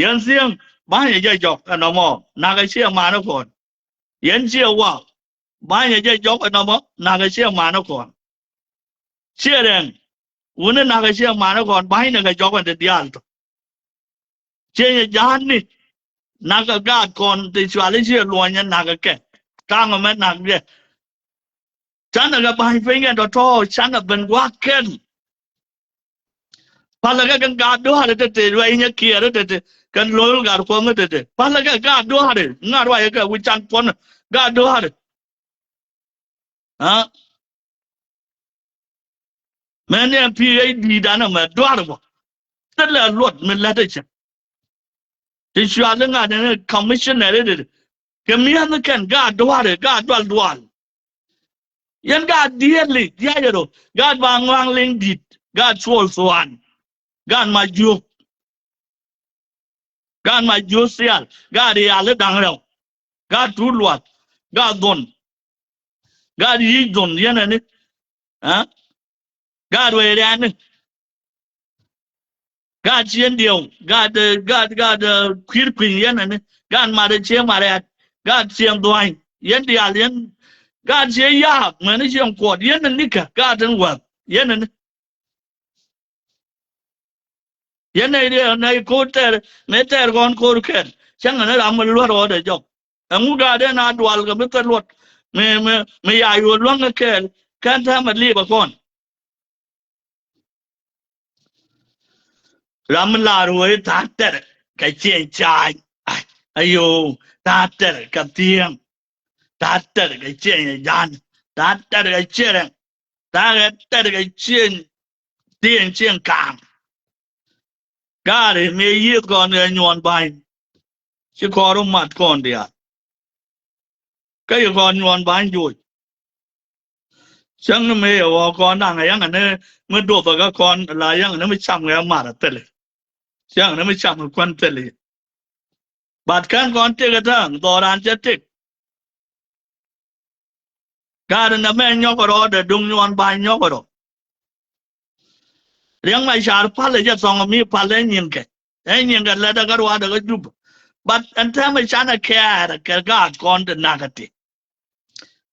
Yɛn Thiäŋ ba̱ny ɛ jɛ jɔk ɛnɔmɔ. Nakä ciɛ man ɛ kɔn. Yɛn ciɛ Wa ba̱ny ɛ jɛ jɔk ɛnɔmɔ. Nakä ciɛ man ɛ kɔn. Ciɛ Rɛŋ. Wuni nakä ciɛ man ɛ kɔn ba̱ny ni kɛ jɔk ɛn te diaal tɔ. Ciɛ nyɛ ja̱a̱tni. Nakä gaat kɔn te cuali ciɛ luɔnyɛ nakä kɛ. Ka̱ŋ ɛmɛ nak jɛ. Canɛ kɛ ba̱ny piny kɛn tɔ̱tɔ̱ canɛ ben gua̱a̱k kɛn. Palä kɛ kɛn gaat dua̱a̱ri tete ruɛy nyɛ kiɛɛri tete. Kɛn lo̱l gat kuɔ̱ŋ tete palä kɛ gaat dua̱a̱ri ŋa̱t ruacɛ kɛ wi̱c can puɔ̱n. Gaat dua̱a̱ri. Aa. Mɛn ni ɛn P H D dan ɛmɛ duar bɔ. Thilɛ luɔt mi lät ɛ cɛ. Ti cuali ŋa̱t ni commissioner i̱ dee kɛ mi̱eth ni kɛn gaat duar i̱ gaat dual dual. Yɛn gaat diɛɛli diaacɛ rɔ. Gaat ba ŋua̱a̱ŋ liŋ di̱t. Gaat cuɔl thuan. Gaat ma jiök. Gaat ma jiök thial. Gaat rial i̱ da̱ŋ rɛw. Gaat tuut luath. Gaat dhon. Gaat yic dhon yɛn ɛni. Aa. Gaat wee riani. Gaat cien diɛw. Gaat, eh, gaat, gaat, eh, kui̱r kui̱ny yɛn ɛni. Gaat mat ɛ cie mat ɛ at. Gaat cien dhua̱ny yɛn diaal yɛn. Gaat cie yaak mɛni cien kuɔt yɛn ɛni kɛ gaat tin wäth yɛn ɛni. Yɛn nɛy diɛ nɛy ko̱r tɛɛr mëë tɛɛr kɔn ko̱r kɛn. Cäŋ ni ram mi luäär ɣɔ̱ɔ̱dɛ jɔk. Ɛŋu gaat ɛn a dual kɛ mi thil luɔt mi, mi, mi ya yuɔl luäŋ kɛ kɛɛl kɛn täämɛ liipä kɔn. Ram mi laar wee ta̱a̱ tɛr kɛ ciɛny ca̱a̱ny. Ay, ayo, ta̱a̱ tɛr kɛ thiäŋ. Ta̱a̱ tɛr kɛ ciɛny ɛ ja̱a̱n. Ta̱a̱ tɛr kɛ ciɛrɛ. Ta̱a̱ kɛ tɛr kɛ ciɛny. Thiɛn cieŋ ka̱a̱ŋ. Gaari mëë yiëëth kɔn ɛ nyuɔn ba̱ny. Ci kɔn rɔ mat kɔn diaal. Kä yi kɔn nyuɔn ba̱ny joc. Cäŋ ni mëë yɛ ɣɔɔ kɔn da̱ŋ ɛ yäŋ ni mi dothä kä kɔn la yäŋ ni mi cam kɛ mat ɛ thili. Cäŋ ni mi cam kɛ kuän thili. But kɛn kɔn tëk ɛ täŋ dhɔran cɛ tëk. Gaat in ɛmɛ nyɔk rɔ dee duŋ nyuɔn ba nyɔk rɔ. Riɛŋ Macar pal ɛ jɛ thɔŋ mi pal ɛ nyinkɛ. Ɛ nyinkɛ lɛ dɛ kä ruaadɛ kä Jup. But ɛn tɛmɛ canɛ kɛɛr kɛ gaat kɔn ti nakä ti.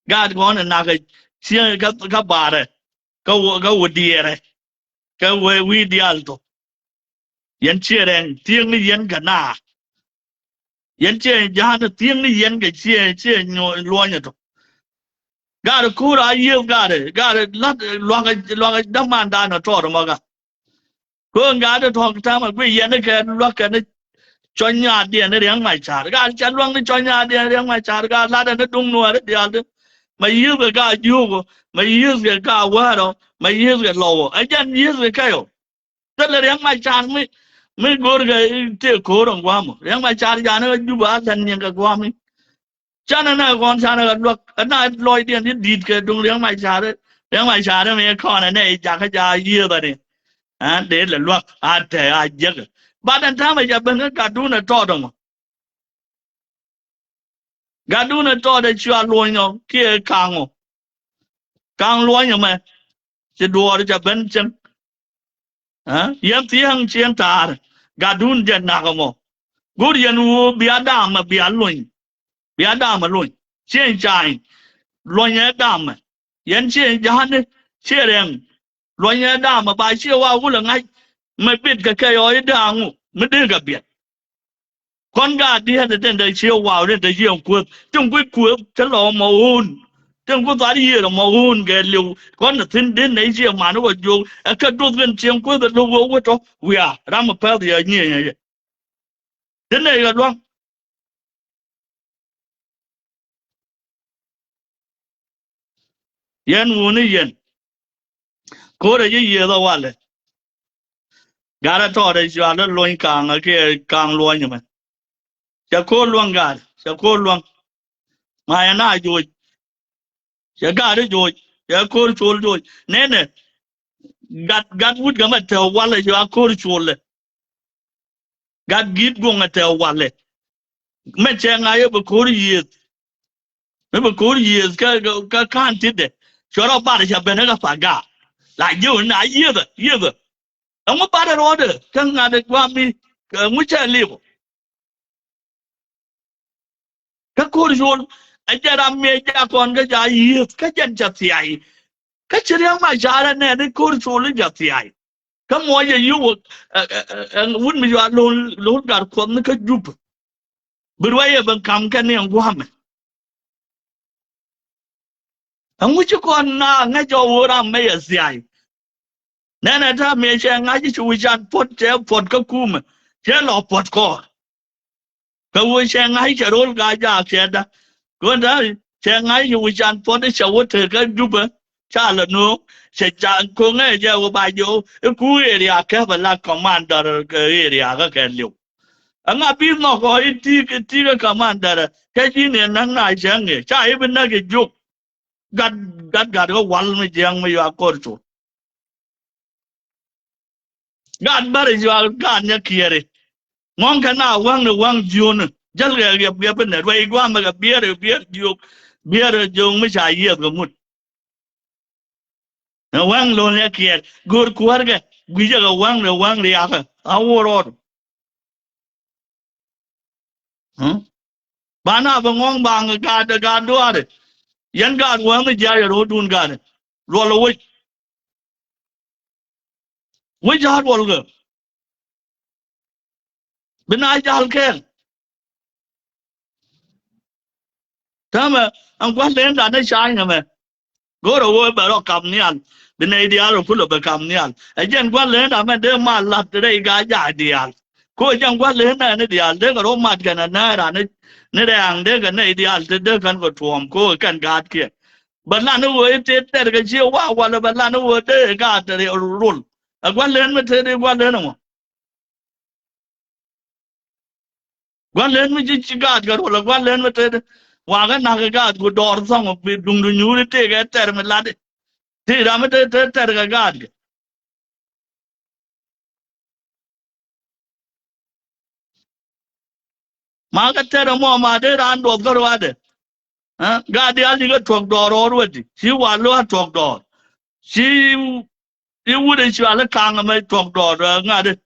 Gaat kɔn ti nakä ciɛ kä, kä barɛ. Kä wä, kä wä diɛɛrɛ. Kɛ wee wi̱i̱ diaal thok. Yɛn ciɛ rɛŋ thiëŋ ni yɛn kɛ naar. Yɛn ciɛ ja̱a̱n thiëŋ ni yɛn kɛ ciɛ, ciɛ nyuɔ luɔ̱nyɛ thok. Gaat ko̱r a yiëëth gaat, gaat la̱t luakä, luakä dämandan ɛ tɔɔt ɛmɔ gaat. Ko̱r gaat ɛ tɔɔk ta̱mɛ guiy yɛn kɛ luakä ni cɔny nyaatdiɛn ni Riɛŋ Macar. Gaat cɛ luaŋ ni cɔny nyaatdiɛn Riɛŋ Macar, gaat la̱t ɛn ni duŋ nuäärä diaal ti. Mɛ yiëëth kɛ gaat jiökɔ, mɛ yiëëth kɛ gaat wäärɔ, mɛ yiëëth kɛ lɔwɔ. Ɛ jɛn yiëëth kɛ kɛyɔ. Thilɛ Riɛŋ Macar mi, mi go̱o̱rkɛ tëë ko̱o̱r ɛn gua̱a̱mɔ. Riɛŋ Macar canɛ kä Jup a lɛn nyiŋ kɛ gua̱a̱mi. Canɛ nɛ kɔn canɛ kɛ luäk ɛn na lɔcdiɛn ti di̱i̱t kɛ duŋ Riɛŋ Macar. Riɛŋ Macar mi kɔn ɛ nɛ i̱ jakä ja yiëëth ani. Ɛn dee lɛ luäk a tɛ a jiäkɛ. Bat ɛn ta̱mɛ ca ben kä Gatdun ɛ tɔɔt ɛmɔ. Gatdun ɛ tɔɔt ɛ cua luɔ̱ny ɔ kiɛ ka̱ŋ ɔ. Ka̱ŋ luɔ̱ny ɛmɛ ci duɔɔr ca ben cieŋ. Ɛ yɛn thiäŋ cieŋ ta̱a̱r Gatdun jɛ nak ɛmɔ. Go̱r yɛn ɣöö bia damɛ bia luny. Bia damɛ luny cieŋ ca̱a̱ny. Luɔ̱nyɛ damɛ yɛn cieŋ ja̱a̱ni. Ciɛ rɛŋ luɔ̱nyɛ damɛ ba ciɛ wa wulɛ ŋa̱c. Mɛ bit kɛ kɛ yɔɔ i̱ da̱a̱ŋu mi dee kɛ biɛt. Kɔn gaat diɛt ɛ den dɛ ciɛ waw den dɛ ciɛ kueth tin kueth kueth te lɔ mɔ ɣo̱o̱n. Tin kueth ar yiëër mɔ ɣo̱o̱n kɛ liw kɔn ɛ thi̱n den nɛ ciɛ man wä jiök ɛ kɛ duth kɛn ciɛ kueth ɛ lo̱k wä wä tɔ wiaa ram ɛ pɛth yɛ nyiëë yɛ yɛ. Den nɛ yɛ luaŋ. Yɛn wuni yɛn. Ko̱rɛ ji̱ yiëëth ɛ walɛ. Gat ɛ tɔɔt ɛ cua lä luɔ̱ny ka̱a̱ŋ ɛ kiɛ ka̱a̱ŋ luɔ̱ny ɛmɛ. Cɛ ko̱r luäŋ gat, cɛ ko̱r luäŋ. Ma yɛ na joc. Cɛ gat i̱ joc, cɛ ko̱r col joc. Nɛnɛ, gat, gat wut gɛ mɛ tɛw walɛ cua ko̱r colɛ. Gat gi̱t guɔ̱ŋ ɛ tɛw walɛ. Mɛ cɛ ŋa̱c ɛ bɛ ko̱r yiëëth. Mi bi ko̱r yiëëth kä, kä, kä ka̱n titdɛ. Cuɛ rɔ bar ca ben kä Paga. La ji̱ wä na yiëëthä, yiëëthä. Ɛŋu bar ɛ rɔɔdɛ kä ŋa̱t ɛ gua̱a̱m mi, ɛŋu cɛ li̱w. Kä ko̱r col, ɛ jɛn ram mi ɛ jakɔn kä ca yiëëth, kä jɛn ca thia̱y. Kä ci riäŋ ma carɛ nɛɛni ko̱r col in ca thia̱y. Kä muɔcɛ yio̱w ɛ, ɛ, ɛ, ɛ, wut mi cua lo̱l, lo̱l gat kuɔth ni kä Jup. Bi ruac ɛ ben ka̱m kɛn ni ɛn gua̱a̱mɛ. Ɛŋu ci kɔn na ŋäc jɔw ɣöö ram mɛ yɛ thia̱y. Nɛnɛ ta̱a̱ miɛ cɛ ŋa̱c ci wi̱can puɔ̱t cɛ puɔ̱t kä kumɛ. Cɛ lɔ puɔ̱t kɔɔr. Kɛ ɣöö cɛ ŋa̱c cɛ ro̱l gaa jaak cɛ da. Kɛ ɣöö ta̱a̱ cɛ ŋa̱c ci wi̱can puɔ̱t cɛ wä tek kä Jupɛ. Ca lɛ no̱o̱ŋ cɛ ca ko̱ŋɛ jɛ wä ba jɛ wä i̱ ku area kɛpɛ la commander kɛ area kä kɛ liw. Ɛŋa bi nhɔk ɔ i̱ ti̱i̱k, i̱ ti̱i̱k ɛ commander ɛ kɛ ji̱n ɛ näk na cäŋ ɛ ca i̱ bi näk i̱ jiök. Gat, gat, gat kä wal mi jiäŋ mi yua kor cu. Gat bäri yua gat nyɛ kiɛri. Ŋɔ̱ŋ kɛ na wäŋ ni wäŋ jiön. Jäl kɛ riɛp riɛp inɛ ruɛy guamɛ kɛ biɛr biɛr jiök. Biɛr jiök mi ca yiɛth kɛ mut. Ɛ wäŋ lo̱n yɛ kiɛɛr go̱o̱r kuäärkɛ gui̱cä kɛ wäŋ rɛ wäŋ riakä a wä rɔɔd. Ba na bɛ ŋɔ̱ŋ baŋ gaat gaat duaarɛ. Yɛn gaat wäŋ jiac ɛ ro̱o̱dun gaat ruɔl ɛ wec. Wec ja̱a̱r ruɔl kɛ bi na jal kɛɛl. Täämɛ ɛn gua̱n leendan ni ca̱a̱ny nɛmɛ. Go̱o̱rä wee bɛ rɔ kam nhial bi nɛy diaal rɔ kulɛ bɛ kam nhial. Ɛ jɛn gua̱n leendan mɛ dee mal la̱t rɛy gaa jaak diaal. Ko ɛ jɛn gua̱n leendan ni diaal dee kɛ rɔ mat kɛn ɛ nääran ni rɛɛŋ dee kɛ nɛy diaal te dee kɛn kɛ tuɔɔm ko kɛn gaatkiɛ. Bɛ lan ni wee te tɛr kɛ cie wa walɛ bɛ lan ni wee dee gaat rol. Ɛ gua̱n leen mi te dee gua̱n leen ɛmɔ. Gua̱n len mi ci ci gaat kɛ ruɔl ɛ gua̱n len mi te wakä nak kɛ gaat ku dɔɔr thɔŋ bi duŋdu nyuuri tëëkɛ tɛr mi lat. Ti ram mi te te tɛr kɛ gaat kɛ. Ma kɛ tɛr ɛmɔ ma dee raan duɔth kä ruaadɛ. Gaat diaal ci kɛ tuɔk dɔɔr rɔɔr wä ti ci wal lua̱a̱ tuɔk dɔɔr. Ci i̱ wut ɛ cual i̱ ka̱ŋ ɛmɛ tuɔk dɔɔr ɛ ŋa̱t i̱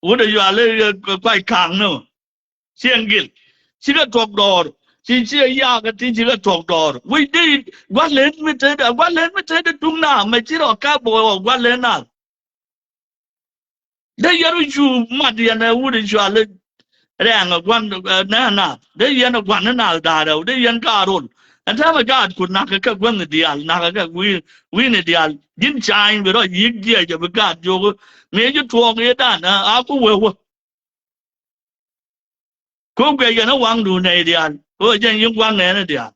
wut ɛ cual i̱ kuac ka̱ŋ ni. Ci ɛn gil ci kɛ tuɔk dɔɔr ci ci ɛ yaak ɛ ti ci kɛ tuɔk dɔɔr wi̱c di gua̱l len mi te dee gua̱l len mi te dee duŋ na mɛ ci rɔ kɛ bok ɛ gua̱l len na. Dee yɛn cu mat yɛn ɛ wut cual rɛɛŋ ɛ gua̱n ɛ nɛ nath dee yɛn ɛ gua̱n ni nath da̱a̱r ɛ dee yɛn ka rol. Ɛn täämɛ gaat ku nakä kɛ gua̱n ni diaal nakä kɛ wi̱i̱ wi̱i̱ ni diaal ji̱n ca̱a̱ny bi rɔ yi̱k jiɛc ɛ bi gaat jiök. Mëë ji̱ tuɔɔk yɛ dan a ku wee wä. Ko guiɛc yɛn ɛ waŋdu nɛy diaal ko jɛn yi̱n gua̱n nɛɛni diaal.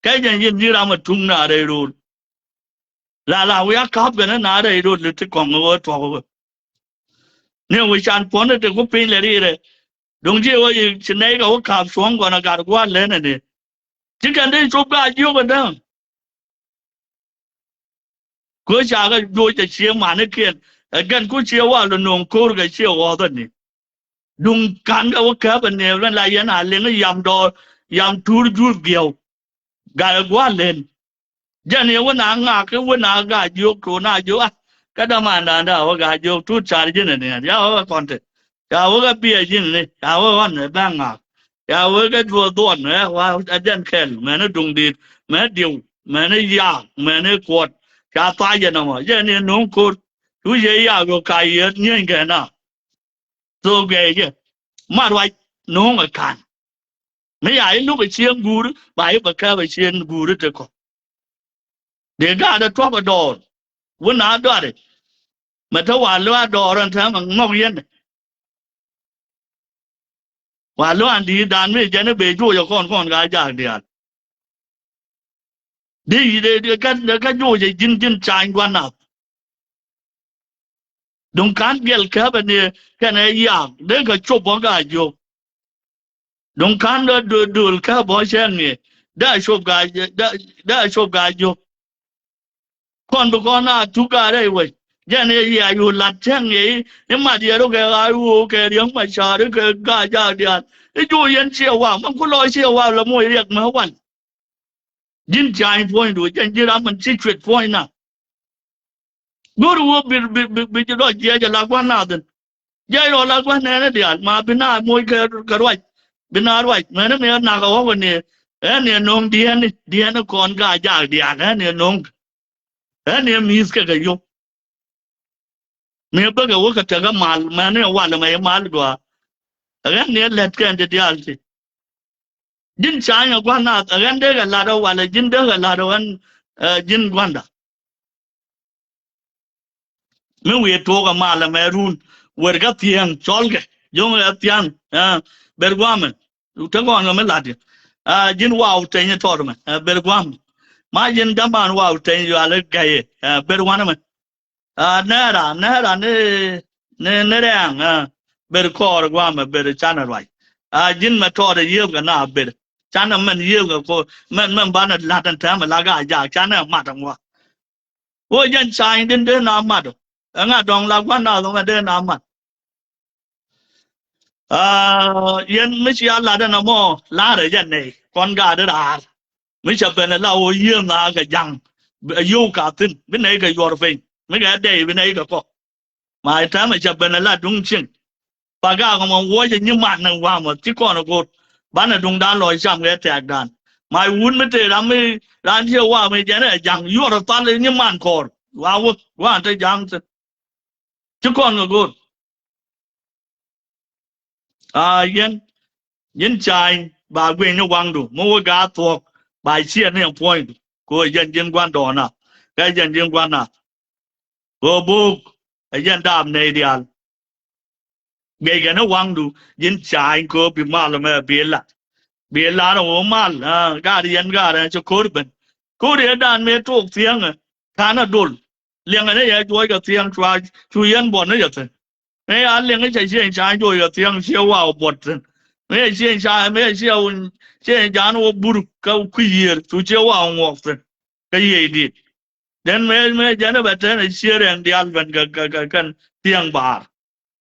Kɛ jɛn yi̱n ji̱ ram ɛ tuŋ na rɛy rol. La la wi̱i̱ a ka̱p kɛn ɛ na rɛy rol li ti kɔŋ ɣöö tuɔk ɣöö. Ni wi̱i̱ can puɔ̱n ɛ ti ku piny lɛ ri̱i̱rɛ. Duŋ ji̱ ɣöö ci nɛy kɛ wä ka̱p cuɔ̱ŋ kɔn ɛ gat gua̱a̱r lɛn ɛ ni. Ci kɛn dee cop ka jiök ɛ däŋ. Kö ca kɛ juɔc ɛ cie manikiɛn ɛ gɛn ku cie wal ɛ no̱o̱ŋ ko̱o̱r kɛ cie ɣɔ̱ɔ̱th ɛ ni. Duŋ ka̱n kɛ wä kääp ɛ ni ɛ ben la yɛn a liŋ i̱ yam dɔɔr yam tuur jur giɛw. Gat ɛ gua̱a̱r len. Jɛn yɛ wä na ŋak i̱ wä na gaa jiök tuur na jiök a kä dämandan da wä gaa jiök tuur car ji̱n ɛ ni ya wä kɛ kɔn te. Ca wä kɛ biɛ ji̱n ni ca wä ɣɔn ɛ bɛ ŋak. Ca wä kɛ duɔth duɔn ɛ wa ɛ jɛn kɛl mɛn ɛ duŋ di̱i̱t mɛn ɛ diw mɛn ɛ yaak mɛn ɛ kuɔt. Ca thac jɛ nɔmɔ jɛn yɛ no̱o̱ŋ ko̱r cu yɛ yaak yɔ ka yɛ nyieny kɛ na. Thok gɛɛ jɛ ma ruac no̱o̱ŋ ɛ ka̱n. Mi ya i̱ luk ɛ cieŋ guuri ba i̱ bɛ kääp ɛ cieŋ guuri ti kɔ. Dee gaat ɛ tuɔp ɛ dɔɔr wä na dɔari. Mɛ te wa lo̱ a dɔɔr ɛn täämɛ ŋɔk yɛn. Wa lo̱ an di̱i̱t dan mi jɛn i̱ bee juɔc ɛ kɔn kɔn ka jaak diaal. Di, di, di, kä, kä juucɛ ji̱n, ji̱n ca̱ny gua̱n nath. Duŋ ka̱n biɛl käpɛ ni kɛnɛ yak dee kɛ cop bä Gaajiok. Duŋ ka̱n dee du-, duël käpɛ bä cɛ ŋi̱i̱c dee a cop Gaaj-, dee, dee a cop Gaajiok. Kɔn bi kɔn a tuk a rɛy wec jɛn i̱ yia yu lat cɛ ŋi̱i̱c i̱ mat yɛ ruk kɛ ɣa̱a̱c ɣöö kɛ Riɛk Macar i̱ kɛ Gaajaak diaal i̱ juuc yɛn ciɛ wak mɛ ku lɔ ciɛ wak lɛ moc riɛk mɛ wal. Ji̱n ca̱ny puɔ̱nydu jɛn ji̱ ram min ci cuet puɔ̱nyna. Go̱r wä bi, bi, bi, bi ji̱ dɔ̱c jiɛc ala gua̱n nath in. Jiɛc rɔ ala gua̱n nɛɛni diaal ma bi na moc kɛ, kɛ ruac. Bi na ruac mɛni mi nak a ɣɔ̱k ni. Ɛn ni no̱o̱ŋ diɛni, diɛni kɔn Gaajaak diaal ɛn ni no̱o̱ŋ. Ɛn ni mi̱i̱th kɛ kɛ yop. Mi bäkɛ wä kɛ tekɛ mal mɛni wal mɛ i̱ mal gɔaa. Ɛ ɣän ni lät kɛn ti diaal ti. Ji̱n ca̱ny ɛ gua̱n nath ɛ ɣän dee kɛ la̱t ɛ wal ɛ ji̱n dee kɛ la̱t ɛ ɣän, ɛ, ji̱n gua̱nda. Mi wi̱i̱ tuɔɔk ɛ mal ɛmɛ run wer kä thiäŋ cɔlkɛ jo̱ŋ ɛ thia̱ŋ, ɛ, ber gua̱mɛ. Te kɔn kɛ mi la̱t yɛ. Ɛ, ji̱n waw teny tɔt mɛ, ɛ, ber gua̱mɛ. Ma ji̱n jaman waw teny yual ɛ gɛy ɛ, ɛ, ber wanɛ mɛ. Aa, nɛɛra, nɛɛra ni, ni, ni rɛɛŋ, aa, ber kɔɔr guamɛ, ber canɛ ruac. Aa, ji̱n mɛ tɔɔt ɛ yiëëp kɛ na ber. Canɛ mɛn yiëëp kɛ ko, mɛn, mɛn banɛ la̱t ɛn tɛmɛ la Gaajaak, canɛ mat ɛn wa. Wä jɛn ca̱ny din dee na mat. Ɛŋa dɔ̱ŋ la gua̱n na thomɛ dee na mat. Aa, yɛn mi cia lat ɛn ɛmɔ, la̱rɛ jɛ nɛy, kɔn gaat raar. Mi ca ben ala ɣöö yiëë nhaakä ja̱ŋ, a yio̱w ka thi̱n, bi nɛy kɛ yuɔr piny, mi kɛ dɛy bi nɛy kɛ kɔ. Ma täämɛ ca ben ala duŋ cieŋ. Pa gaak ɛmɔ wuɔcɛ nyiman ni wa̱a̱mɔ, ci kɔn ɛ go̱o̱r. Banɛ duŋdan lɔc cam kɛ tɛ̈ɛ̈kdan. Ma wut mi tëë ram mi, raan ciɛ wa̱a̱ mi jɛn ɛ ja̱ŋ, yuɔr ɛ thal nyiman kɔɔr. Wa̱a̱ wä, wa̱a̱ te ja̱ŋ thi̱n. Ci kɔn kɛ go̱o̱r. Aa, yɛn, yɛn ca̱a̱ny, ba gui̱ny ni waŋdu, mi wä gaat thuɔ̱k, ba ciɛ ni ɛn puɔ̱nydu. Kɛ ɣöö jɛn ji̱n gua̱ndɔɔŋna, kɛ jɛn ji̱n gua̱nna. Kɛ ɣöö bo̱o̱k, ɛ jɛn daap nɛy diaal. Guiɛckɛ ni waŋdu, ji̱n ca̱a̱ny kɛ ɣöö bi mal ɛmɛ bi lat. Bi lat ɛ ɣöö mal, aa, gaat yɛn gaat ɛ ci ko̱r ben. Ko̱r yɛ dan mëë tok thiäŋɛ, ka̱n ɛ dol. Liɛŋɛ ni yɛ juɔc kɛ thiäŋ cua, cu yɛn buɔt ni yɛ thi̱n. Mëë ya liɛŋ i̱ cɛ ciëŋ ca juɔc kɛ thiäŋ ciɛ waw buɔt thi̱n. Mëë ciëŋ ca, mëë ciɛ wun, ciëŋ jan wä bur kä kui̱ yiëër cu ciɛ waw ŋuɔk thi̱n. Kä yiëë i̱ di̱i̱t. Then mëë, mëë jɛn i̱ bɛ tɛn ɛ ciëër ɛn diaal ben kɛ, kɛ, kɛ, kɛn thiäŋ baar.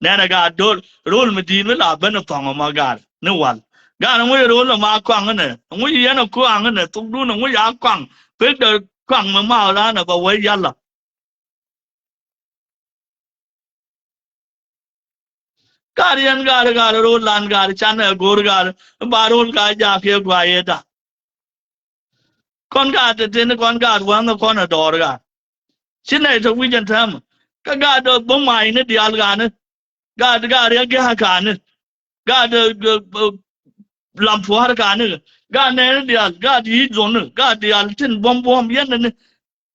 Nɛnɛ gaat do̱l, ro̱l mi di̱i̱t mi la ben ɛ thɔŋ ɛmɔ gaat ni wal. Gaat ɛŋu yɛ ro̱l ɛmɔ a kɔaŋ inɛ, ɛŋu yɛ yɛn ɛ kɔaŋ inɛ, thokdun ɛŋu yɛ a kɔaŋ. Pek dɛ kɔaŋ mi ma ran ɛ bɛ wee yala. Gaat yɛn gaat, gaat ro̱l lan gaat canɛ go̱o̱r gaat, ba ro̱l gaat jaak yɛ guay yɛ da. Kɔn gaat te teni kɔn gaat waŋ kɔn a dɔɔr gaat. Ci nɛy te wi̱c ɛn täämɛ. Kä gaat dee bä ma̱a̱cni diaal gaatni. Gaat, gaat riɛk gia̱a̱k kaatni. Gaat, eh, eh, eh, lam pua̱a̱r kaatni. Gaat nɛɛni diaal, gaat yi̱c dhoni, gaat diaal tin buɔ̱m buɔ̱m yɛn ni.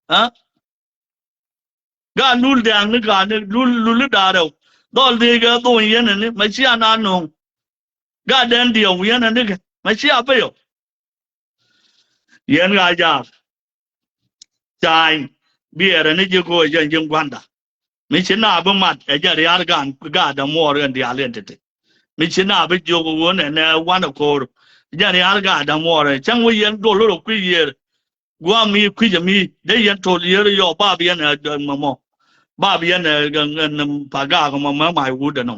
Aa? Gaat lul dɛ̈ɛ̈ŋni kaatni, lul, lul i̱ da̱a̱r rɛw. Dhɔl dhiec kɛ dhony yɛn ni, mɛ cia na no̱o̱ŋ. Gaat dɛn diɛw yɛn ni kɛ, mɛ cia peyɔ. Yɛn ɣaa jaak. Ca̱a̱ny, biɛɛrɛ ni ji̱ ko̱o̱c jɛn ji̱ gua̱nda. Mi ci na bi mat, ɛ jɛn ria̱r gaan, gaat dämuɔɔr ɛn diaal ɛn tete. Mi ci na bi jiök ɣöö nɛ, nɛ wanɛ ko̱o̱r. Jɛn ria̱r gaat dämuɔɔr ɛn. Cäŋ wä yɛn duɔl rɔ kui̱ yiëër. Gua̱a̱m mi kui̱c ɛmi, dee yɛn tol yiëër yɔ, bap yɛn ɛ, ɛ, mɔmɔ. Bap yɛn ɛ, ɛ, ɛ, pa gaak mɔmɔ, mac wut ɛnɔ.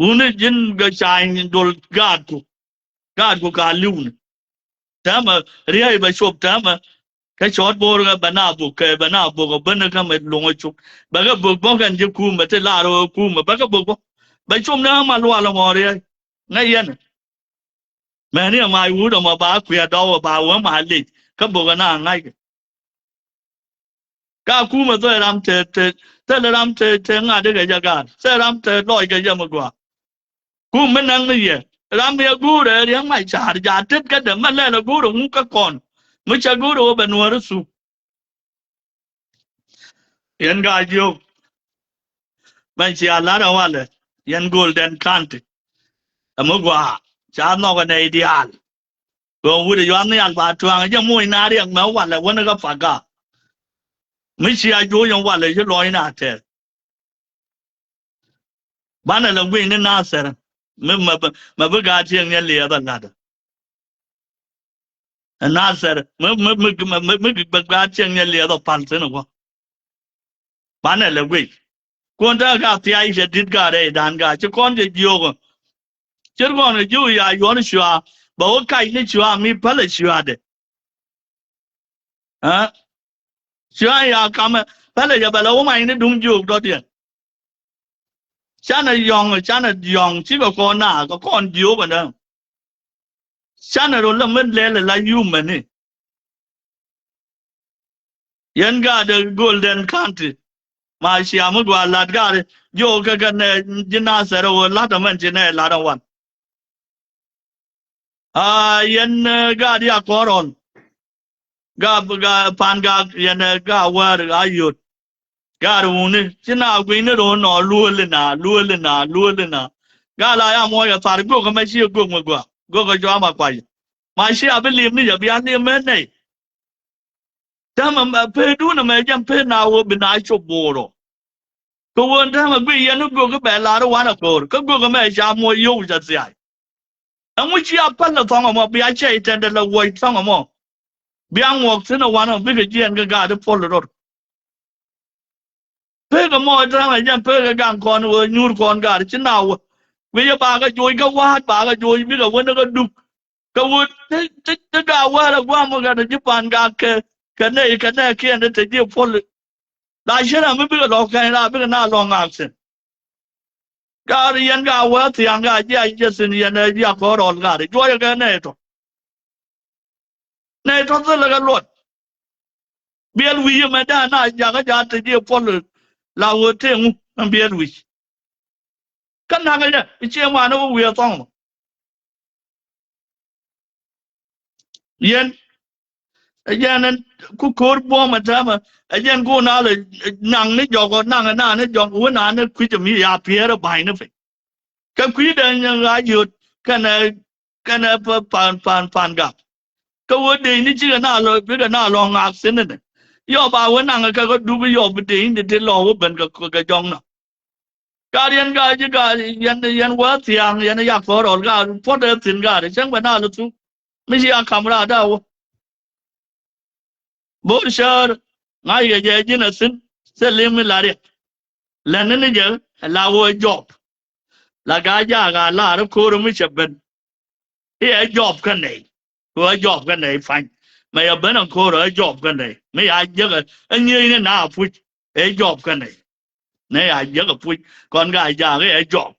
Wuni ji̱n gɛ ca̱a̱ny dol gaatku. Gaatku ka li̱wni. Täämɛ riäi bɛ cop täämɛ. Kä cɔɔt bo̱o̱r kɛ bɛ na bök kɛ bɛ na bök ɔ ben kä mɛ luŋ ɔ cop. Bɛ kɛ bök bä kɛn ji̱ kumɛ ti lar ɔ kumɛ bɛ kɛ bök bä. Bɛ cop ni ɣä ma lual ɔ mɔ riäi. Ŋäc yɛn. Mɛni ɛ mac wut ɔ mɔ ba kuiɛ dɔw ɔ ba wä ma lec. Kä bök ɔ na ŋa̱ckɛ. Ka kumɛ thil ram te, te, thil ram te, te ŋa̱t kɛ jɛ gaat. Thil ram te lɔc kɛ jɛ mi gɔaa. Kum mi näk ni yɛ. Ram yɛ guurɛ Riɛk Macar ja̱a̱t tet kädɛ mɛ lɛl ɛ guurɛ ŋuk kä kɔn. Mi cɛ guurɛ wä bɛ nuɔ̱ɔ̱ri thuk. Yɛn Gaajiok. Mɛn cia lar ɛ walɛ. Yɛn Golden County. Ɛ mi gɔaa. Ca nhɔk ɛ nɛy diaal. Kɛ wut ɛ yuath ni al ba tuaŋ jɛ moc na riɛk mɛ walɛ wänä kä paka. Mi cia joc ɛn walɛ ci lɔc na tɛth. Banɛ lɛ guic ni Nathɛr. Mi mɛ bi, mɛ bi gaat cieŋ nyɛ liɛth ɛ la̱t. Ɛ Nathɛr mi, mi, mi, mi, mi, mi bi gaat cieŋ nyɛ liɛth ɛ pal thin ɛ wä. Banɛ lɛ guic. Kuɔn te ka thiac cɛ dit ka rɛy dan ka ci kɔn cɛ jiökɛ. Cir kɔn kɛ jiök ya yuɔn cua bɛ wä kac ni cua mi pälɛ cuadɛ. Ɛ? Cua ya kamɛ pälɛ cɛ bɛ lɛ wä mac ni duŋ jiök dɔ̱diɛn. Canɛ yɔ̱ŋ, canɛ yɔ̱ŋ cikɛ kɔn na kɛ kɔn jiök ɛnɛ. Canɛ rol lɛ mi lɛl ɛ la yumɛni. Yɛn gaat ɛ Golden County. Ma cia mi gua lat gaat jiök kɛ kɛ nɛ ji̱ Nathɛr ɛ ɣöö lat ɛmɛn ci nɛ lat ɛ wan. Aa, yɛn, eh, gaat ya kɔrɔn. Ga, ga, pan ga, yɛn, eh, ga wär, ga yot. Gaat wuni. Ci na gui̱ni ro nɔ, luöli na, luöli na, luöli na. Ga la ya muɔc a thar, gök mɛ ci gök mɛ gua. Gök a jɔam a kuay. Ma ci a bi lim ni, ya bi a lim mɛ nɛy. Täämɛ mɛ, pee dun mɛ jɛn pee na wä bi na cop bo̱o̱r ɔ. Kɛ ɣöö täämɛ guic yɛn ni gök bɛ lar wanɛ ko̱o̱r. Kä gök mɛ ca muɔc yio̱w ca thia̱a̱c. Ɛŋu ci a päl ɛ thɔŋ ɛmɔ, bia cɛy tɛn dee lɛ wuɔc thɔŋ ɛmɔ. Bia ŋuɔk thi̱n ɛ wanɛ bikɛ jiɛɛn kɛ gaat i̱ puɔl rot. Pek ɛmɔ täämɛ jɛn pek ɛ gaŋ kɔn ɣöö nyuur kɔn gaat ci na wä. Guic ɛ bakɛ joc kä wa̱a̱t bakɛ joc bikɛ wä ni kä duk. Kɛ wut ti, ti, ti gaa wäl ɛ gua̱a̱m kɛ ti ji̱ pa̱n gaa kɛ, kɛ nɛy, kɛ nɛɛkiɛn ti te ji̱ puɔl. La cierɛ mi bikɛ lɔ kɛny la bikɛ na lɔ ŋaak thi̱n. Gaa ri yɛn gaa wä thiaŋ gaa ji̱ a ji̱ thi̱n yɛn ɛ ji̱ a kɔr rɔl gaa ri juɔc kɛ nɛy tɔ. Nɛy tɔ thilɛ kɛ luɔt. Biɛl wi̱i̱ mɛ dee na jakä jaat te ji̱ puɔl la wä teŋu ɛn biɛl wi̱i̱. Kä nakä jɛ i̱ cie ŋuan i̱ wä wi̱i̱ ɛ thɔŋ mɔ. Yɛn ɛ jɛn ɛn ku ko̱r buɔ̱m ɛ täämɛ ɛ jɛn ku na lɛ naŋ ni jɔk ɔ naŋ ɛ na ni jɔk wä na ni kui̱c ɛ mi ya piɛɛr ɛ ba̱ny ni piny. Kɛ kui̱dɛ nyɛ ɣa̱c yot kɛnɛ, kɛnɛ pa, pan, pan, pan gak. Kä wä dee ni cikɛ na lɔ bikɛ na lɔ ŋaak thi̱n ni. Yɔ ba wä naŋ kɛ kä duk yɔ bi dee ni ti lɔ wä ben kɛ, kɛ jɔŋ nɔ. Ka riɛn ka ji̱ ka yɛn, yɛn wä thiaŋ yɛn yak kɔr rɔl ka puɔt ɛ thi̱n ka ri cäŋ bɛ na lɔ thuk. Mi ci a kam raat a wä. Bo̱r cäär ŋa̱c kɛ jɛ ji̱n a thi̱n thil lim mi la riɛk. Lɛn ni ni jɛ la wä jɔp. La gaa jaak a lar ko̱r mi cɛ ben. I̱ ɛ jɔp kä nɛy. Kɛ ɛ jɔp kä nɛy pa̱ny. Mɛ yɛ ben a ko̱r ɛ jɔp kä nɛy mi ya jiäk ɛ nyiey ni na puc. Ɛ jɔp kä nɛy. Nɛy a jiäk ɛ puc kɔn gaa jaak i̱ ɛ jɔp.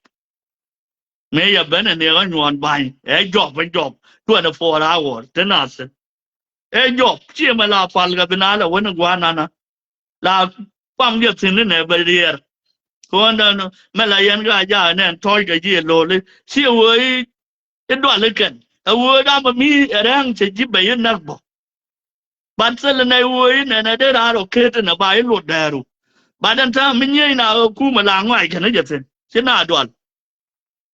Mëë yɛ ben ɛ niɛk ɛ nyuɔ̱ɔ̱n ba̱ny ɛ jɔp ɛ jɔp twenty four hour te nath. Ɛ jɔp ciɛ mɛ la pal kɛ bi na lɛ wen ɛ gua̱a̱r nana. La pam jɛ thi̱n ni nɛ bɛ riɛɛr. Kɔn dɛn mɛ la yɛn gaa jaak nɛn tɔ̱ɔ̱c kɛ ji̱ ɛ lo̱li ciɛ wee i̱ i̱ dual i̱ kɛn ɛ wee dam ɛ mi ɛ rɛ̱ŋ cɛ ji̱ bɛ i̱ näk bä. Bat thilɛ nɛy wee i̱ nɛnɛ dee raar ɔ ket inɛ ba i̱ luɔt dɛɛru. Bat ɛn täämɛ mi nyiey na ɣä kumɛ la ŋɔac kɛn i̱ jɛ thi̱n ci na dual.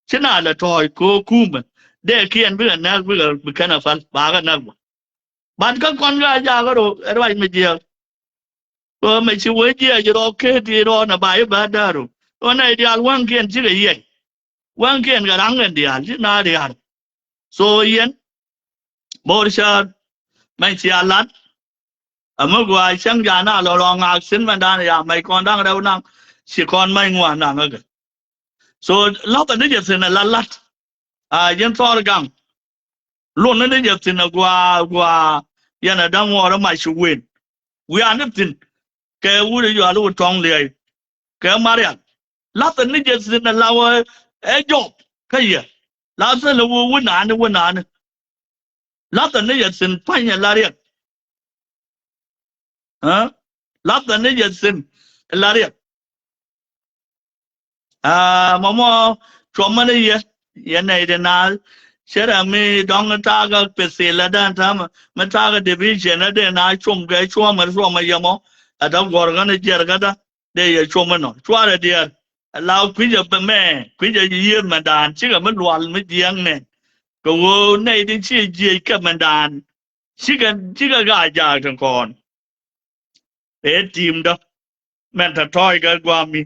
Ci na lɛ tɔ̱ɔ̱c kɛ ɣä kumɛ dee kiɛn bikɛ nɛk bikɛ bi kɛn ɛ päl ba kɛ nɛk bä. Bat kä kɔn kɛ a jakä ro ɛ ruac mi jiɛɛk. Kɛ ɣä mɛ ci wee jiɛɛk ji̱ rɔ ket ji̱ rɔ nɛ ba i̱ bä dääru. Kɛ ɣä nɛy diaal wäŋkiɛn cikɛ yiɛc. Wäŋkiɛn kɛ raŋkɛn diaal ci na diaal. So yɛn bo̱r cäär mɛn cia lat. Ɛ mi gua cäŋ ja na lɔ rɔ ŋaak thi̱n mɛn dan ya mɛc kɔn da̱ŋ rɛw naŋ ci kɔn mɛc ŋuan naŋ ɛ kɛ. So la̱th ɛ ni jɛ thi̱n ɛ la la̱t. A ji̱n thɔɔr gaŋ. Luɔn ni ni jɛ thi̱n ɛ gua gua yɛn ɛ da̱ŋ ŋuɔɔr ɛ mac ci wen. Wiaa ni thi̱n kɛ wut ɛ yual wut tɔŋ liɛy. Kɛ marial. Lathɛ ni jɛ thi̱n ɛ la wä ɛ jɔp kä yɛ. Lathɛ lɛ wä wä nani wä nani. Lathɛ ni jɛ thi̱n pa̱ny ɛ la riɛk. Aa lathɛ ni jɛ thi̱n ɛ la riɛk. Aa mɔmɔ cuɔmä ni yɛ yɛ nɛy ti naath. Cɛ rɛ mi dɔ̱ŋ ta̱a̱ kä pithil ɛ dee ta̱a̱ mi ta̱a̱ kä division ɛ dee naath cuɔm kɛ cuɔmɛ cuɔmɛ yɛ mɔ. Ɛ dee guɔ̱r kä ni jiɛr kä dee dee yɛ cuɔmä nɔ cuarɛ diɛɛr. Ɛ la kui̱cɛ bɛ mɛ kui̱cɛ yiëëth mɛ daan cikɛ mi lual mi jiɛŋ nɛn. Kɛ ɣöö nɛy ti ci jiɛc kɛ mɛndan. Cikɛ, cikɛ gaa jaak tin kɔn. Ëë ti̱i̱mdä. Mɛn te tɔ̱ɔ̱c kɛ gua̱a̱mi.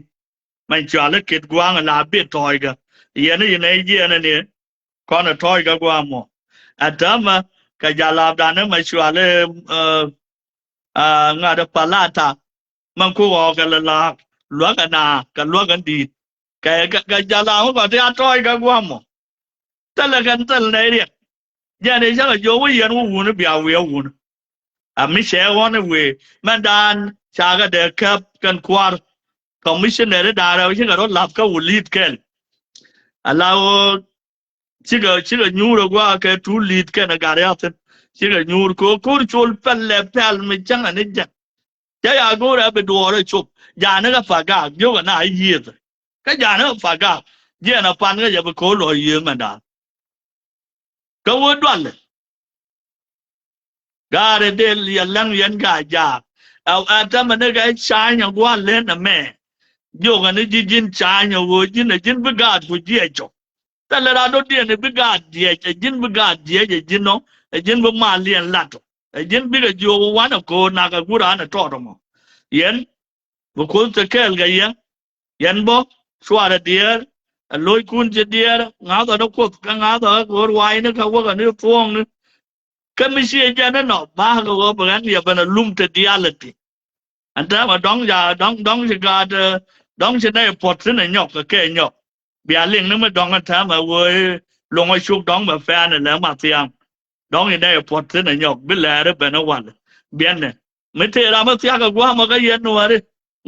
Mɛn cuali kit gua̱a̱ŋ la bi tɔ̱ɔ̱c kɛ. Yɛn i̱ yɛn ɛ jiɛn ni. Kɔn ɛ tɔ̱ɔ̱c kɛ gua̱a̱m mɔ. Ɛ täämɛ kɛ jalapdan ni mɛ cuali, ɛ, ɛ, ŋa̱t ɛ palata. Mɛn ku ɣɔɔk kɛ lɛ la̱a̱k. Luäk ɛ na kɛ luäk ɛ di̱i̱t. Kɛ, kɛ, kɛ jalap mɔ kɔn ti a tɔ̱ɔ̱c kɛ gua̱a̱m mɔ. Thilɛ kɛn thil nɛy riɛk. Jɛn i̱ cakɛ jiök wä yɛn wä wun i̱ bia wiɛ wun. A mi cɛ ɣɔn i̱ wëë mɛn daan ca kɛ dee käp kɛn kua̱r. Commissioner i̱ da̱a̱r ɛ cikɛ rɔ la̱p kä wä li̱i̱t kɛl. A la ɣöö cikɛ, cikɛ nyuur ɛ gua̱a̱ kɛ tuul li̱i̱t kɛn ɛ gat ria̱thin. Cikɛ nyuur kɛ ɣöö ko̱r col pɛl lɛ pɛl mi cäŋ ɛ ni jɛn. Cä ya go̱o̱rɛ bi duɔɔr ɛ cop. Ja̱a̱n ni kɛ Pagak, jiök ɛ na yiëëth. Kä ja̱a̱n ni kɛ Pagak, jiɛn ɛ pan kä jɛ bi ko̱o̱r lɔ yiëëth mɛn da̱a̱n. Kä wä dualɛ. Gaarɛ dee yɛ läŋ yɛn gaa jaak. Ɛ, ɛ tämɛ ni kɛ ca̱a̱ny ɛ gua̱a̱r len ɛmɛ. Jiök ɛ ni ji̱ ji̱n ca̱a̱ny ɛ ɣöö ji̱n ɛ ji̱n bi gaat ku jiɛc cɔ. Thilɛ rat dɔ̱diɛn ɛ bi gaat jiɛc, ɛ ji̱n bi gaat jiɛc, ɛ ji̱n ɔ, ɛ ji̱n bi mal liɛn lat ɔ. Ɛ ji̱n bikɛ jiök wanɛ ko̱o̱r nak ɛ guur anɛ tɔɔt ɛmɔ. Yɛn bi Kuoth te kɛɛl kɛ yɛ. Yɛn bä cuarɛ diɛɛr, ɛ lo̱ckun ci diɛɛr, ŋa̱thä ni Kuoth kä ŋa̱thä kä ko̱o̱r wa̱a̱cni kä wäkɛ ni thuɔ̱ɔ̱ŋni. Kä mi ciɛ jɛn inɔ bakɛ ɣöö bi ɣän yɛ ben ɛ lum te diaal ɛ ti. Ɛn täämɛ dɔ̱ŋ ca, dɔ̱ŋ, dɔ̱ŋ ci gaat, ɛ, dɔ̱ŋ ci nɛy puɔ̱t thi̱n ɛ nyɔk kɛ kɛ nyɔk. Bia liŋ ni mi dɔ̱ŋ ɛn täämɛ wee lo̱ŋ ɛ cuk dɔ̱ŋ bɛ pɛ̈ɛ̈n ɛ lɛ Mathiaŋ. Dɔ̱ŋ inɛ i̱ puɔ̱t thi̱n ɛ nyɔk bi lɛɛri ben i̱ wal. Biɛnɛ mi tëë ram mi thia̱k ɛ gua̱a̱mä kä yɛn nuääri.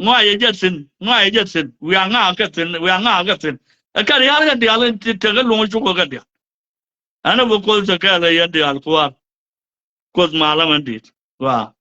Ŋɔaacɛ jɛ thi̱n, ŋɔaacɛ jɛ thi̱n, wiaa ŋaak kɛ thi̱n, wiaa ŋaak kɛ thi̱n. Ɛ kɛ ria̱a̱r kɛn diaal in ti tekɛ luɔ̱ŋ cukɛ kɛ diaal. Ɛn ɛ bi Kuoth te kɛɛl kɛ yɛn diaal kua̱r. Kuoth malä mɛn di̱i̱t. Gɔaa.